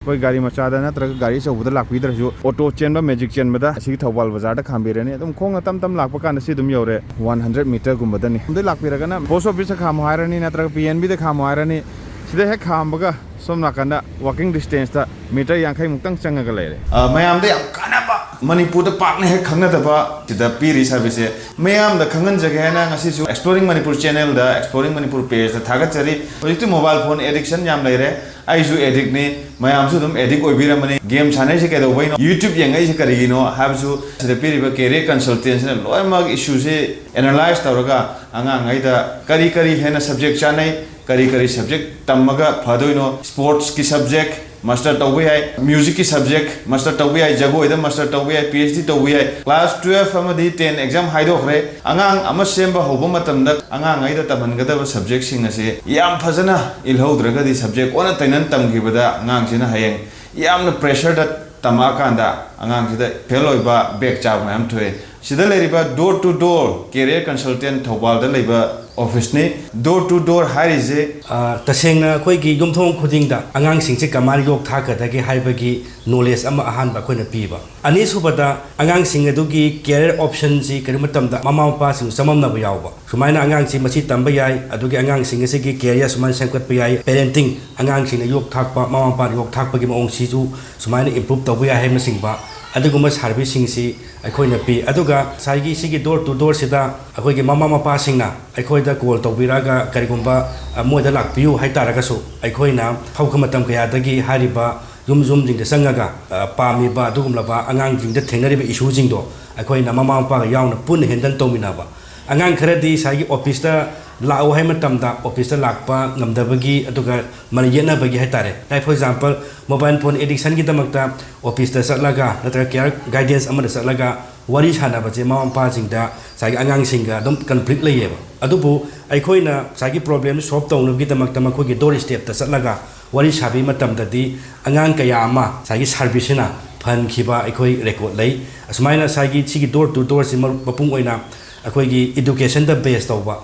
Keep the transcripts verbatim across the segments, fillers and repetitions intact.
ꯑꯩꯈꯣꯏ ꯒꯥꯔꯤ ꯃꯆꯥꯗ ꯅꯠꯇ꯭ꯔꯒ ꯒꯥꯔꯤ ꯑꯆꯧꯕꯗ ꯂꯥꯛꯄꯤꯗ꯭ꯔꯁꯨ, ꯑꯣꯇꯣ ꯆꯦꯟꯕ, ꯃꯦꯖꯤꯛ ꯆꯦꯟꯕꯗ ꯑꯁꯤꯒꯤ ꯊꯧꯕꯥꯜ ꯕꯖꯥꯔꯗ ꯈꯥꯝꯕꯤꯔꯅꯤ꯫ ꯑꯗꯨꯝ ꯈꯣꯡꯅ ꯇꯝ ꯇꯝ ꯂꯥꯛꯄ ꯀꯥꯟꯗ ꯁꯤ ꯑꯗꯨꯝ ꯌꯧꯔꯦ, ꯋꯥꯟ ꯍꯟꯗ꯭ꯔꯦꯗ ꯃꯤꯇꯔꯒꯨꯝꯕꯗꯅꯤ꯫ ꯑꯗꯩ ꯂꯥꯛꯄꯤꯔꯒꯅ ꯄꯣꯁ ꯑꯣꯐꯤꯁꯇ ꯈꯥꯝꯃꯣ ꯍꯥꯏꯔꯅꯤ, ꯅꯠꯇ꯭ꯔꯒ ꯄꯤ ꯑꯦꯟ ꯕꯤꯗ ꯈꯥꯝꯃꯣ ꯍꯥꯏꯔꯅꯤ꯫ ꯁꯤꯗ ꯍꯦꯛ ꯈꯥꯝꯕꯒ ꯁꯣꯝ ꯅꯥꯀꯟꯗ ꯋꯥꯀꯤꯡ ꯗꯤꯁꯇꯦꯟꯁꯇ ꯃꯤꯇꯔ ꯌꯥꯡꯈꯩ ꯃꯨꯛꯇꯪ ꯆꯪꯉꯒ ꯂꯩꯔꯦ꯫ ꯑ, ꯃꯌꯥꯝꯗ ꯌꯥꯝ ꯀꯥꯟꯅꯕ, ꯃꯅꯤꯄꯨꯔꯗ ꯄꯥꯛꯅ ꯍꯦꯛ ꯈꯪꯅꯗꯕ ꯁꯤꯗ ꯄꯤꯔꯤ ꯁꯥꯔꯚꯤꯁꯁꯦ ꯃꯌꯥꯝꯗ ꯈꯪꯍꯟꯖꯒꯦ ꯍꯥꯏꯅ ꯉꯁꯤꯁꯨ Exploring Manipur channelꯗ, Exploring Manipur pageꯇ ꯊꯥꯒꯠꯆꯔꯤ꯫ ꯍꯧꯖꯤꯛꯇꯤ ꯃꯣꯕꯥꯏꯜ ꯐꯣꯟ ꯑꯦꯗꯤꯛꯁꯟ ꯌꯥꯝ ꯂꯩꯔꯦ꯫ ꯑꯩꯁꯨ ꯑꯦꯗꯤꯛꯅꯤ, ꯃꯌꯥꯝꯁꯨ ꯑꯗꯨꯝ ꯑꯦꯗꯤꯛ ꯑꯣꯏꯕꯤꯔꯝꯃꯅꯤ꯫ ꯒꯦꯝ ꯁꯥꯟꯅꯩꯁꯦ ꯀꯩꯗꯧꯕꯩꯅꯣ, YouTube ꯌꯦꯡꯉꯛꯏꯁꯦ ꯀꯔꯤꯒꯤꯅꯣ ꯍꯥꯏꯕꯁꯨ ꯁꯤꯗ ꯄꯤꯔꯤꯕ career consultantꯁꯤꯅ ꯂꯣꯏꯅꯃꯛ ꯏꯁꯨꯁꯦ ꯑꯦꯅꯥꯂꯥꯏꯁ ꯇꯧꯔꯒ ꯑꯉꯥꯡꯉꯩꯗ ꯀꯔꯤ ꯀꯔꯤ ꯍꯦꯟꯅ ꯁꯕꯖꯦꯛ ꯆꯥꯅꯩ, ꯀꯔꯤ ꯀꯔꯤ ꯁꯕꯖꯦꯛ ꯇꯝꯃꯒ ꯐꯗꯣꯏꯅꯣ, ꯁ꯭ꯄꯣꯔꯠꯁꯀꯤ ꯁꯕꯖꯦꯛ ꯃꯥꯁꯇꯔ ꯇꯧꯕ ꯌꯥꯏ, ꯃ꯭ꯌꯨꯖꯤꯛꯀꯤ ꯁꯕꯖꯦꯛ ꯃꯥꯁꯇꯔ ꯇꯧꯕ ꯌꯥꯏ, ꯖꯒꯣꯏꯗ ꯃꯥꯁꯇꯔ ꯇꯧꯕ ꯌꯥꯏ, ꯄꯤ ꯑꯩꯆ ꯗꯤ ꯇꯧꯕ ꯌꯥꯏ꯫ ꯀ꯭ꯂꯥꯁ ꯇꯨꯌꯦꯜꯐ ꯑꯃꯗꯤ ꯇꯦꯟ ꯑꯦꯛꯖꯥꯝ ꯍꯥꯏꯗꯣꯛꯈ꯭ꯔꯦ꯫ ꯑꯉꯥꯡ ꯑꯃ ꯁꯦꯝꯕ ꯍꯧꯕ ꯃꯇꯝꯗ ꯑꯉꯥꯡꯉꯩꯗ ꯇꯝꯍꯟꯒꯗꯕ ꯁꯕꯖꯦꯛꯁꯤꯡ ꯑꯁꯤ ꯌꯥꯝ ꯐꯖꯅ ꯏꯜꯍꯧꯗ꯭ꯔꯒꯗꯤ, ꯁꯕꯖꯦꯛ ꯑꯣꯟꯅ ꯇꯩꯅꯅ ꯇꯝꯈꯤꯕꯗ ꯑꯉꯥꯡꯁꯤꯅ ꯍꯌꯦꯡ ꯌꯥꯝꯅ ꯄ꯭ꯔꯦꯁꯔꯗ ꯇꯝꯃꯛꯑꯀꯥꯟꯗ ꯑꯉꯥꯡꯁꯤꯗ ꯐꯦꯜ ꯑꯣꯏꯕ, ꯕꯦꯛ ꯆꯥꯕ ꯃꯌꯥꯝ ꯊꯣꯛꯑꯦ꯫ ꯁꯤꯗ ꯂꯩꯔꯤꯕ Door to Door Career Consultant ꯊꯧꯕꯥꯜꯗ ꯂꯩꯕ ꯑꯣꯐꯤꯁꯅꯤ꯫ Door to Door ꯍꯥꯏꯔꯤꯁꯦ ꯑ, ꯇꯁꯦꯡꯅ ꯑꯩꯈꯣꯏꯒꯤ ꯌꯨꯝꯊꯣꯡ ꯈꯨꯗꯤꯡꯗ ꯑꯉꯥꯡꯁꯤꯡꯁꯦ ꯀꯃꯥꯏꯅ ꯌꯣꯛ ꯊꯥꯛꯀꯗꯒꯦ ꯍꯥꯏꯕꯒꯤ ꯅꯣꯂꯦꯖ ꯑꯃ ꯑꯍꯥꯟꯕ ꯑꯩꯈꯣꯏꯅ ꯄꯤꯕ꯫ ꯑꯅꯤꯁꯨꯕꯗ, ꯑꯉꯥꯡꯁꯤꯡ ꯑꯗꯨꯒꯤ ꯀꯦꯔꯤꯌꯔ ꯑꯣꯞꯁꯟꯁꯤ ꯀꯔꯤꯒꯨꯝꯕ ꯃꯇꯝꯗ ꯃꯃꯥ ꯃꯄꯥꯁꯤꯡ ꯆꯃꯝꯅꯕ ꯌꯥꯎꯕ꯫ ꯁꯨꯃꯥꯏꯅ ꯑꯉꯥꯡꯁꯤ ꯃꯁꯤ ꯇꯝꯕ ꯌꯥꯏ, ꯑꯗꯨꯒꯤ ꯑꯉꯥꯡꯁꯤꯡ ꯑꯁꯤꯒꯤ ꯀꯦꯔꯤꯌꯔ ꯁꯨꯃꯥꯏꯅ ꯁꯦꯝꯒꯠꯄ ꯌꯥꯏ, ꯄꯦꯔꯦꯟꯇꯤꯡ, ꯑꯉꯥꯡꯁꯤꯡꯅ ꯌꯣꯛ ꯊꯥꯛꯄ, ꯃꯃꯥ ꯃꯄꯥꯅ ꯌꯣꯛ ꯊꯥꯛꯄꯒꯤ ꯃꯑꯣꯡꯁꯤꯁꯨ ꯁꯨꯃꯥꯏꯅ ꯏꯝꯄ꯭ꯔꯨꯞ ꯇꯧꯕ ꯌꯥꯏ ꯍꯥꯏꯕꯅꯆꯤꯡꯕ ꯑꯗꯨꯒꯨꯝꯕ ꯁꯥꯔꯚꯤꯁꯁꯤꯡꯁꯤ ꯑꯩꯈꯣꯏꯅ ꯄꯤ꯫ ꯑꯗꯨꯒ ꯉꯁꯥꯏꯒꯤ ꯁꯤꯒꯤ Door to Doorꯁꯤꯗ ꯑꯩꯈꯣꯏꯒꯤ ꯃꯃꯥ ꯃꯄꯥꯁꯤꯡꯅ ꯑꯩꯈꯣꯏꯗ ꯀꯣꯜ ꯇꯧꯕꯤꯔꯛꯑꯒ ꯀꯔꯤꯒꯨꯝꯕ, ꯑ, ꯃꯣꯏꯗ ꯂꯥꯛꯄꯤꯌꯨ ꯍꯥꯏꯇꯥꯔꯒꯁꯨ, ꯑꯩꯈꯣꯏꯅ ꯍꯧꯈ ꯃꯇꯝ ꯀꯌꯥꯗꯒꯤ ꯍꯥꯏꯔꯤꯕ ꯌꯨꯝ ꯌꯨꯝꯁꯤꯡꯗ ꯆꯪꯉꯒ, ꯑ, ꯄꯥꯝꯃꯤꯕ ꯑꯗꯨꯒꯨꯝꯂꯕ ꯑꯉꯥꯡꯁꯤꯡꯗ ꯊꯦꯡꯅꯔꯤꯕ ꯏꯁꯨꯁꯤꯡꯗꯣ ꯑꯩꯈꯣꯏꯅ ꯃꯃꯥ ꯃꯄꯥꯒ ꯌꯥꯎꯅ ꯄꯨꯟꯅ ꯍꯦꯟꯗꯜ ꯇꯧꯃꯤꯟꯅꯕ꯫ ꯑꯉꯥꯡ ꯈꯔꯗꯤ ꯉꯁꯥꯏꯒꯤ ꯑꯣꯐꯤꯁꯇ ꯂꯥꯛꯎ ꯍꯥꯏ ꯃꯇꯝꯗ ꯑꯣꯐꯤꯁꯇ ꯂꯥꯛꯄ ꯉꯝꯗꯕꯒꯤ, ꯑꯗꯨꯒ ꯃꯔꯩ ꯌꯦꯠꯅꯕꯒꯤ ꯍꯥꯏꯇꯥꯔꯦ꯫ Like, for example, mobile phone addictionꯒꯤꯗꯃꯛꯇ ꯑꯣꯐꯤꯁꯇ ꯆꯠꯂꯒ ꯅꯠꯇ꯭ꯔꯒ ꯀꯦꯌꯔ ꯒꯥꯏꯗꯦꯟꯁ ꯑꯃꯗ ꯆꯠꯂꯒ ꯋꯥꯔꯤ ꯁꯥꯟꯅꯕꯁꯦ ꯃꯃꯥ ꯃꯄꯥꯁꯤꯡꯗ ꯉꯁꯥꯏꯒꯤ ꯑꯉꯥꯡꯁꯤꯡꯒ ꯑꯗꯨꯝ ꯀꯟꯐ꯭ꯂꯤꯛ ꯂꯩꯌꯦꯕ꯫ ꯑꯗꯨꯕꯨ ꯑꯩꯈꯣꯏꯅ ꯉꯁꯥꯏꯒꯤ ꯄ꯭ꯔꯣꯕ꯭ꯂꯦꯝꯗꯨ ꯁꯣꯜꯕ ꯇꯧꯅꯕꯒꯤꯗꯃꯛꯇ ꯃꯈꯣꯏꯒꯤ ꯗꯣꯔ ꯁ꯭ꯇꯦꯞꯇ ꯆꯠꯂꯒ ꯋꯥꯔꯤ ꯁꯥꯕꯒꯤ ꯃꯇꯝꯗꯗꯤ ꯑꯉꯥꯡ ꯀꯌꯥ ꯑꯃ ꯉꯁꯥꯏꯒꯤ ꯁꯥꯔꯚꯤꯁꯁꯤꯅ ꯐꯍꯟꯈꯤꯕ ꯑꯩꯈꯣꯏ ꯔꯦꯀꯣꯔꯗ ꯂꯩ꯫ ꯑꯁꯨꯃꯥꯏꯅ ꯉꯁꯥꯏꯒꯤ ꯁꯤꯒꯤ Door to Doorꯁꯤ ꯃꯔꯨꯞ ꯃꯄꯨꯡ ꯑꯣꯏꯅ ꯑꯩꯈꯣꯏꯒꯤ ꯏꯗꯨꯀꯦꯁꯟꯗ ꯕꯦꯁ ꯇꯧꯕ,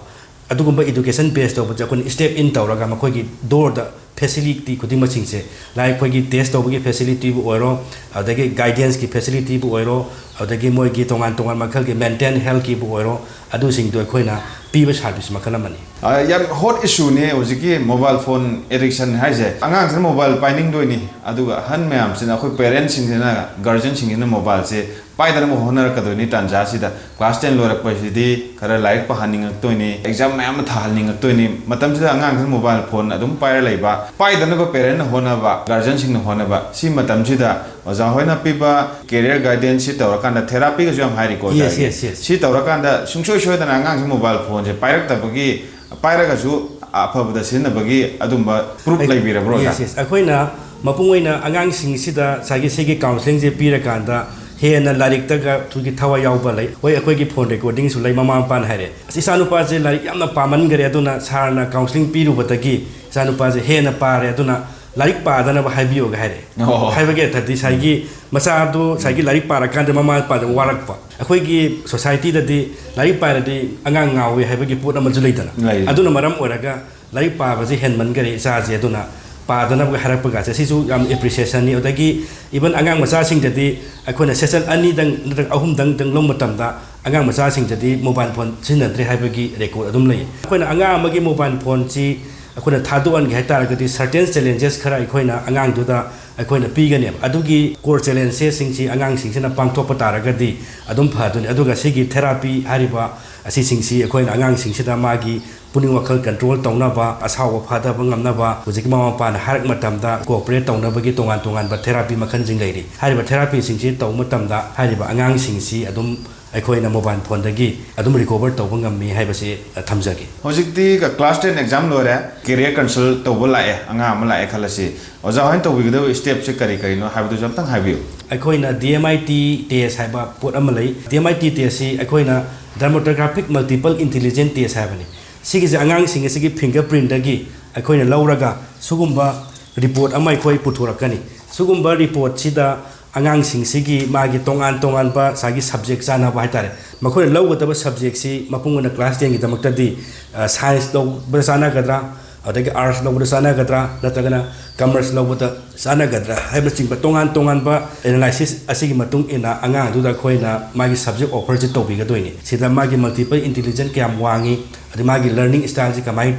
ꯑꯗꯨꯒꯨꯝꯕ ꯏꯗꯨꯀꯦꯁꯟ ꯕꯦꯁ ꯇꯧꯕꯁꯦ ꯑꯩꯈꯣꯏꯅ ꯁ꯭ꯇꯦꯞ ꯏꯟ ꯇꯧꯔꯒ ꯃꯈꯣꯏꯒꯤ ꯗꯣꯔꯗ ꯐꯦꯁꯤꯂꯤꯇꯤ ꯈꯨꯗꯤꯡꯃꯛꯁꯤꯡꯁꯦ, ꯂꯥꯏꯛ ꯑꯩꯈꯣꯏꯒꯤ ꯇꯦꯁ ꯇꯧꯕꯒꯤ ꯐꯦꯁꯤꯂꯤꯇꯤꯕꯨ ꯑꯣꯏꯔꯣ, ꯑꯗꯒꯤ ꯒꯥꯏꯗꯦꯟꯁꯀꯤ ꯐꯦꯁꯤꯂꯤꯇꯤꯕꯨ ꯑꯣꯏꯔꯣ, ꯑꯗꯒꯤ ꯃꯣꯏꯒꯤ ꯇꯣꯉꯥꯟ ꯇꯣꯉꯥꯟ ꯃꯈꯜꯒꯤ ꯃꯦꯟꯇꯦꯜ ꯍꯦꯜꯊꯀꯤꯕꯨ ꯑꯣꯏꯔꯣ, ꯑꯗꯨꯁꯤꯡꯗꯣ ꯑꯩꯈꯣꯏꯅ ꯄꯤꯕ ꯁꯥꯔꯚꯤꯁ ꯃꯈꯜ ꯑꯃꯅꯤ꯫ ꯑ, ꯌꯥꯝ ꯍꯣꯠ ꯏꯁꯨꯅꯦ ꯍꯧꯖꯤꯛꯀꯤ ꯃꯣꯕꯥꯏꯜ ꯐꯣꯟ ꯑꯦꯗꯤꯛꯁꯟ ꯍꯥꯏꯁꯦ꯫ ꯑꯉꯥꯡꯁꯤꯅ ꯃꯣꯕꯥꯏꯜ ꯄꯥꯏꯅꯤꯡꯗꯣꯏꯅꯤ, ꯑꯗꯨꯒ ꯑꯍꯟ ꯃꯌꯥꯝꯁꯤꯅ, ꯑꯩꯈꯣꯏ ꯄꯦꯔꯦꯟꯁꯁꯤꯡꯁꯤꯅ, ꯒꯥꯔꯖꯤꯌꯟꯁꯤꯡꯁꯤꯅ ꯃꯣꯕꯥꯏꯜꯁꯦ ꯄꯥꯏꯗꯅꯕ ꯍꯣꯠꯅꯔꯛꯀꯗꯣꯏꯅꯤ꯫ ꯇꯥꯟꯖꯥꯁꯤꯗ ꯀ꯭ꯂꯥꯁ ꯇꯦꯟ ꯂꯣꯏꯔꯛꯄꯁꯤꯗꯤ ꯈꯔ ꯂꯥꯏꯔꯤꯛ ꯄꯥꯍꯟꯅꯤꯡꯉꯛꯇꯣꯏꯅꯤ, ꯑꯦꯛꯖꯥꯝ ꯃꯌꯥꯝ ꯑꯃ ꯊꯥꯍꯟꯅꯤꯡꯉꯛꯇꯣꯏꯅꯤ꯫ ꯃꯇꯝꯁꯤꯗ ꯑꯉꯥꯡꯁꯤꯅ ꯃꯣꯕꯥꯏꯜ ꯐꯣꯟ ꯑꯗꯨꯝ ꯄꯥꯏꯔ ꯂꯩꯕ, ꯄꯥꯏꯗꯅꯕ ꯄꯦꯔꯦꯟꯅ ꯍꯣꯠꯅꯕ, ꯒꯥꯔꯖꯤꯌꯟꯁꯤꯡꯅ ꯍꯣꯠꯅꯕ, ꯁꯤ ꯃꯇꯝꯁꯤꯗ ꯑꯣꯖꯥ ꯍꯣꯏꯅ ꯄꯤꯕ ꯀꯦꯔꯤꯌꯔ ꯒꯥꯏꯗꯦꯟꯁ ꯁꯤ ꯇꯧꯔꯀꯥꯟꯗ, ꯊꯦꯔꯥꯄꯤꯒꯁꯨ ꯌꯥꯝ ꯍꯥꯏꯔꯤꯀꯣ Yes, ꯑꯣꯖꯥꯒꯤ꯫ yes, yes. ꯁꯤ ꯇꯧꯔꯀꯥꯟꯗ ꯁꯨꯡꯁꯣꯏ ꯁꯣꯏꯗꯅ ꯑꯉꯥꯡꯁꯤ ꯃꯣꯕꯥꯏꯜ ꯐꯣꯟꯁꯦ ꯄꯥꯏꯔꯛꯇꯕꯒꯤ, ꯄꯥꯏꯔꯒꯁꯨ ꯑꯐꯕꯗ ꯁꯤꯖꯤꯟꯅꯕꯒꯤ ꯑꯗꯨꯝꯕ ꯄ꯭ꯔꯨꯐ ꯂꯩꯕꯤꯔꯕ꯭ꯔꯣ ꯑꯣꯖꯥ? Yes, yes. ꯑꯩꯈꯣꯏꯅ ꯃꯄꯨꯡ ꯑꯣꯏꯅ ꯑꯉꯥꯡꯁꯤꯡꯁꯤꯗ ꯉꯁꯥꯏꯒꯤ ꯁꯤꯒꯤ ꯀꯥꯎꯟꯁꯤꯂꯤꯡꯁꯦ ꯄꯤꯔꯀꯥꯟꯗ ꯍꯦꯟꯅ ꯂꯥꯏꯔꯤꯛꯇꯒ ꯑꯩꯈꯣꯏꯒꯤ ꯊꯋꯥꯏ ꯌꯥꯎꯕ ꯂꯩ꯫ ꯍꯣꯏ, ꯑꯩꯈꯣꯏꯒꯤ ꯐꯣꯟ ꯔꯦꯀꯣꯔꯗꯤꯡꯁꯨ ꯂꯩ꯫ ꯃꯃꯥ ꯃꯄꯥꯅ ꯍꯥꯏꯔꯦ, "ꯑꯁ, ꯏꯆꯥꯅꯨꯄꯥꯁꯦ ꯂꯥꯏꯔꯤꯛ ꯌꯥꯝꯅ ꯄꯥꯃꯟꯈꯔꯦ, ꯑꯗꯨꯅ ꯁꯥꯔꯅ ꯀꯥꯎꯟꯁꯤꯂꯤꯡ ꯄꯤꯔꯨꯕꯗꯒꯤ ꯏꯆꯥꯅꯨꯄꯥꯁꯦ ꯍꯦꯟꯅ ꯄꯥꯔꯦ, ꯑꯗꯨꯅ ꯂꯥꯏꯔꯤꯛ ꯄꯥꯗꯅꯕ ꯍꯥꯏꯕꯤꯌꯣꯒ" ꯍꯥꯏꯔꯦ꯫ ꯑꯣ꯫ ꯍꯥꯏꯕꯒꯤ ꯑꯔꯊꯗꯤ ꯉꯁꯥꯏꯒꯤ ꯃꯆꯥꯗꯨ ꯉꯁꯥꯏꯒꯤ ꯂꯥꯏꯔꯤꯛ ꯄꯥꯔꯀꯥꯟꯗ ꯃꯃꯥ ꯃꯄꯥꯗ ꯋꯥꯔꯛꯄ꯫ ꯑꯩꯈꯣꯏꯒꯤ ꯁꯣꯁꯥꯏꯇꯤꯗꯗꯤ ꯂꯥꯏꯔꯤꯛ ꯄꯥꯏꯔꯗꯤ ꯑꯉꯥꯡ ꯉꯥꯎꯋꯦ ꯍꯥꯏꯕꯒꯤ ꯄꯣꯠ ꯑꯃꯁꯨ ꯂꯩꯗꯅ꯫ ꯂꯩ꯫ ꯑꯗꯨꯅ ꯃꯔꯝ ꯑꯣꯏꯔꯒ ꯂꯥꯏꯔꯤꯛ ꯄꯥꯕꯁꯦ ꯍꯦꯟꯃꯟꯈꯔꯦ ꯏꯆꯥꯁꯦ, ꯑꯗꯨꯅ ꯄꯥꯗꯅꯕ ꯍꯥꯏꯔꯛꯄꯒꯁꯦ, ꯁꯤꯁꯨ ꯌꯥꯝ ꯑꯦꯄ꯭ꯔꯤꯁꯤꯌꯦꯁꯟꯅꯤ꯫ ꯑꯗꯒꯤ ꯏꯚꯟ ꯑꯉꯥꯡ ꯃꯆꯥꯁꯤꯡꯗꯗꯤ ꯑꯩꯈꯣꯏꯅ ꯁꯦꯁꯟ ꯑꯅꯤꯗꯪ ꯅꯠꯇ꯭ꯔꯒ ꯑꯍꯨꯝꯗꯪ ꯂꯧꯕ ꯃꯇꯝꯗ ꯑꯉꯥꯡ ꯃꯆꯥꯁꯤꯡꯗꯗꯤ ꯃꯣꯕꯥꯏꯜ ꯐꯣꯟ ꯁꯤꯖꯤꯟꯅꯗ꯭ꯔꯦ ꯍꯥꯏꯕꯒꯤ ꯔꯦꯀꯣꯔꯗ ꯑꯗꯨꯝ ꯂꯩ꯫ ꯑꯩꯈꯣꯏꯅ ꯑꯉꯥꯡ ꯑꯃꯒꯤ ꯃꯣꯕꯥꯏꯜ ꯐꯣꯟꯁꯤ ꯑꯩꯈꯣꯏꯅ ꯊꯥꯗꯣꯛꯍꯟꯒꯦ ꯍꯥꯏ ꯇꯥꯔꯒꯗꯤ, ꯁꯔꯇꯦꯟ ꯆꯦꯂꯦꯟꯖꯦꯁ ꯈꯔ ꯑꯩꯈꯣꯏꯅ ꯑꯉꯥꯡꯗꯨꯗ ꯑꯩꯈꯣꯏꯅ ꯄꯤꯒꯅꯦꯕ꯫ ꯑꯗꯨꯒꯤ ꯀꯣꯔ ꯆꯦꯂꯦꯟꯖꯦꯁꯁꯤꯡꯁꯤ ꯑꯉꯥꯡꯁꯤꯡꯁꯤꯅ ꯄꯥꯡꯊꯣꯛꯄ ꯇꯥꯔꯒꯗꯤ ꯑꯗꯨꯝ ꯐꯗꯣꯏꯅꯤ꯫ ꯑꯗꯨꯒ ꯁꯤꯒꯤ ꯊꯦꯔꯥꯄꯤ ꯍꯥꯏꯔꯤꯕ ꯑꯁꯤꯁꯤꯡꯁꯤ ꯑꯩꯈꯣꯏꯅ ꯑꯉꯥꯡꯁꯤꯡꯁꯤꯗ ꯃꯥꯒꯤ ꯄꯨꯛꯅꯤꯡ ꯋꯥꯈꯜ ꯀꯟꯇ꯭ꯔꯣꯜ ꯇꯧꯅꯕ, ꯑꯁꯥꯎꯕ ꯐꯥꯗꯕ ꯉꯝꯅꯕ ꯍꯧꯖꯤꯛꯀꯤ ꯃꯃꯥ ꯃꯄꯥꯅ ꯍꯥꯏꯔꯛꯄ ꯃꯇꯝꯗ ꯀꯣꯑꯣꯄꯔꯦꯠ ꯇꯧꯅꯕꯒꯤ ꯇꯣꯉꯥꯟ ꯇꯣꯉꯥꯟꯕ ꯊꯦꯔꯥꯄꯤ ꯃꯈꯜꯁꯤꯡ ꯂꯩꯔꯤ꯫ ꯍꯥꯏꯔꯤꯕ ꯊꯦꯔꯥꯄꯤꯁꯤꯡꯁꯤ ꯇꯧꯕ ꯃꯇꯝꯗ ꯍꯥꯏꯔꯤꯕ ꯑꯉꯥꯡꯁꯤꯡꯁꯤ ꯑꯗꯨꯝ ꯑꯩꯈꯣꯏꯅ ꯃꯣꯕꯥꯏꯜ ꯐꯣꯟꯗꯒꯤ ꯑꯗꯨꯝ ꯔꯤꯀꯣꯚꯔ ꯇꯧꯕ ꯉꯝꯃꯤ ꯍꯥꯏꯕꯁꯤ, ꯑ, ꯊꯝꯖꯒꯦ꯫ ꯍꯧꯖꯤꯛꯇꯤ ꯀ-, ꯀ꯭ꯂꯥꯁ ꯇꯦꯟ ꯑꯦꯛꯖꯥꯝ ꯂꯣꯏꯔꯦ, ꯀꯦꯔꯤꯌꯔ ꯀꯟꯁꯜ ꯇꯧꯕ ꯂꯥꯛꯑꯦ, ꯑꯉꯥꯡ ꯑꯃ ꯂꯥꯛꯑꯦ ꯈꯜꯂꯁꯤ꯫ ꯑꯣꯖꯥ ꯍꯣꯏꯅ ꯇꯧꯕꯤꯒꯗꯕ ꯁ꯭ꯇꯦꯞꯁꯦ ꯀꯔꯤ ꯀꯔꯤꯅꯣ ꯍꯥꯏꯕꯗꯨꯁꯨ ꯑꯝꯇꯪ ꯍꯥꯏꯕꯤꯌꯨ꯫ ꯑꯩꯈꯣꯏꯅ ꯗꯤ ꯑꯦꯝ ꯑꯥꯏ ꯇꯤ ꯇꯦꯁ ꯍꯥꯏꯕ ꯄꯣꯠ ꯑꯃ ꯂꯩ꯫ ꯗꯤ ꯑꯦꯝ ꯑꯥꯏ ꯇꯤ ꯇꯦꯁꯁꯤ ꯑꯩꯈꯣꯏꯅ ꯗꯔꯃꯣꯇꯣꯒ꯭ꯔꯥꯐꯤꯛ ꯃꯜꯇꯤꯄꯜ ꯏꯟꯇꯤꯂꯤꯖꯦꯟ ꯇꯦꯁ ꯍꯥꯏꯕꯅꯤ꯫ ꯁꯤꯒꯤꯁꯦ ꯑꯉꯥꯡꯁꯤꯡ ꯑꯁꯤꯒꯤ ꯐꯤꯡꯒꯔ ꯄ꯭ꯔꯤꯟꯗꯒꯤ ꯑꯩꯈꯣꯏꯅ ꯂꯧꯔꯒ ꯁꯤꯒꯨꯝꯕ ꯔꯤꯄꯣꯔꯠ ꯑꯃ ꯑꯩꯈꯣꯏ ꯄꯨꯊꯣꯔꯛꯀꯅꯤ꯫ ꯁꯤꯒꯨꯝꯕ ꯔꯤꯄꯣꯔꯠꯁꯤꯗ ꯑꯉꯥꯡꯁꯤꯡꯁꯤꯒꯤ ꯃꯥꯒꯤ ꯇꯣꯉꯥꯟ ꯇꯣꯉꯥꯟꯕ ꯉꯁꯥꯏꯒꯤ ꯁꯕꯖꯦꯛ ꯆꯥꯟꯅꯕ ꯍꯥꯏꯇꯥꯔꯦ, ꯃꯈꯣꯏꯅ ꯂꯧꯒꯗꯕ ꯁꯕꯖꯦꯛꯁꯤ ꯃꯄꯨꯡ ꯑꯣꯏꯅ ꯀ꯭ꯂꯥꯁ ꯇꯦꯟꯒꯤꯗꯃꯛꯇꯗꯤ, ꯑ, ꯁꯥꯏꯟꯁ ꯂꯧꯕꯗ ꯆꯥꯟꯅꯒꯗ꯭ꯔꯥ, ꯑꯗꯒꯤ ꯑꯥꯔꯠꯁ ꯂꯧꯕꯗ ꯆꯥꯟꯅꯒꯗ꯭ꯔꯥ, ꯅꯠꯇ꯭ꯔꯒꯅ ꯀꯃꯔꯁ ꯂꯧꯕꯗ ꯆꯥꯟꯅꯒꯗ꯭ꯔꯥ ꯍꯥꯏꯕꯅꯆꯤꯡꯕ ꯇꯣꯉꯥꯟ ꯇꯣꯉꯥꯟꯕ ꯑꯦꯅꯥꯂꯥꯏꯁꯤꯁ ꯑꯁꯤꯒꯤ ꯃꯇꯨꯡ ꯏꯟꯅ ꯑꯉꯥꯡꯗꯨꯗ ꯑꯩꯈꯣꯏꯅ ꯃꯥꯒꯤ ꯁꯕꯖꯦꯛ ꯑꯣꯐꯔꯁꯦ ꯇꯧꯕꯤꯒꯗꯣꯏꯅꯤ꯫ ꯁꯤꯗ ꯃꯥꯒꯤ ꯃꯜꯇꯤꯄꯜ ꯏꯟꯇꯦꯂꯤꯖꯦꯟ ꯀꯌꯥꯝ ꯋꯥꯡꯉꯤ, ꯑꯗꯩ ꯃꯥꯒꯤ ꯂꯔꯅꯤꯡ ꯁ꯭ꯇꯥꯏꯜꯁꯤ ꯀꯃꯥꯏꯅ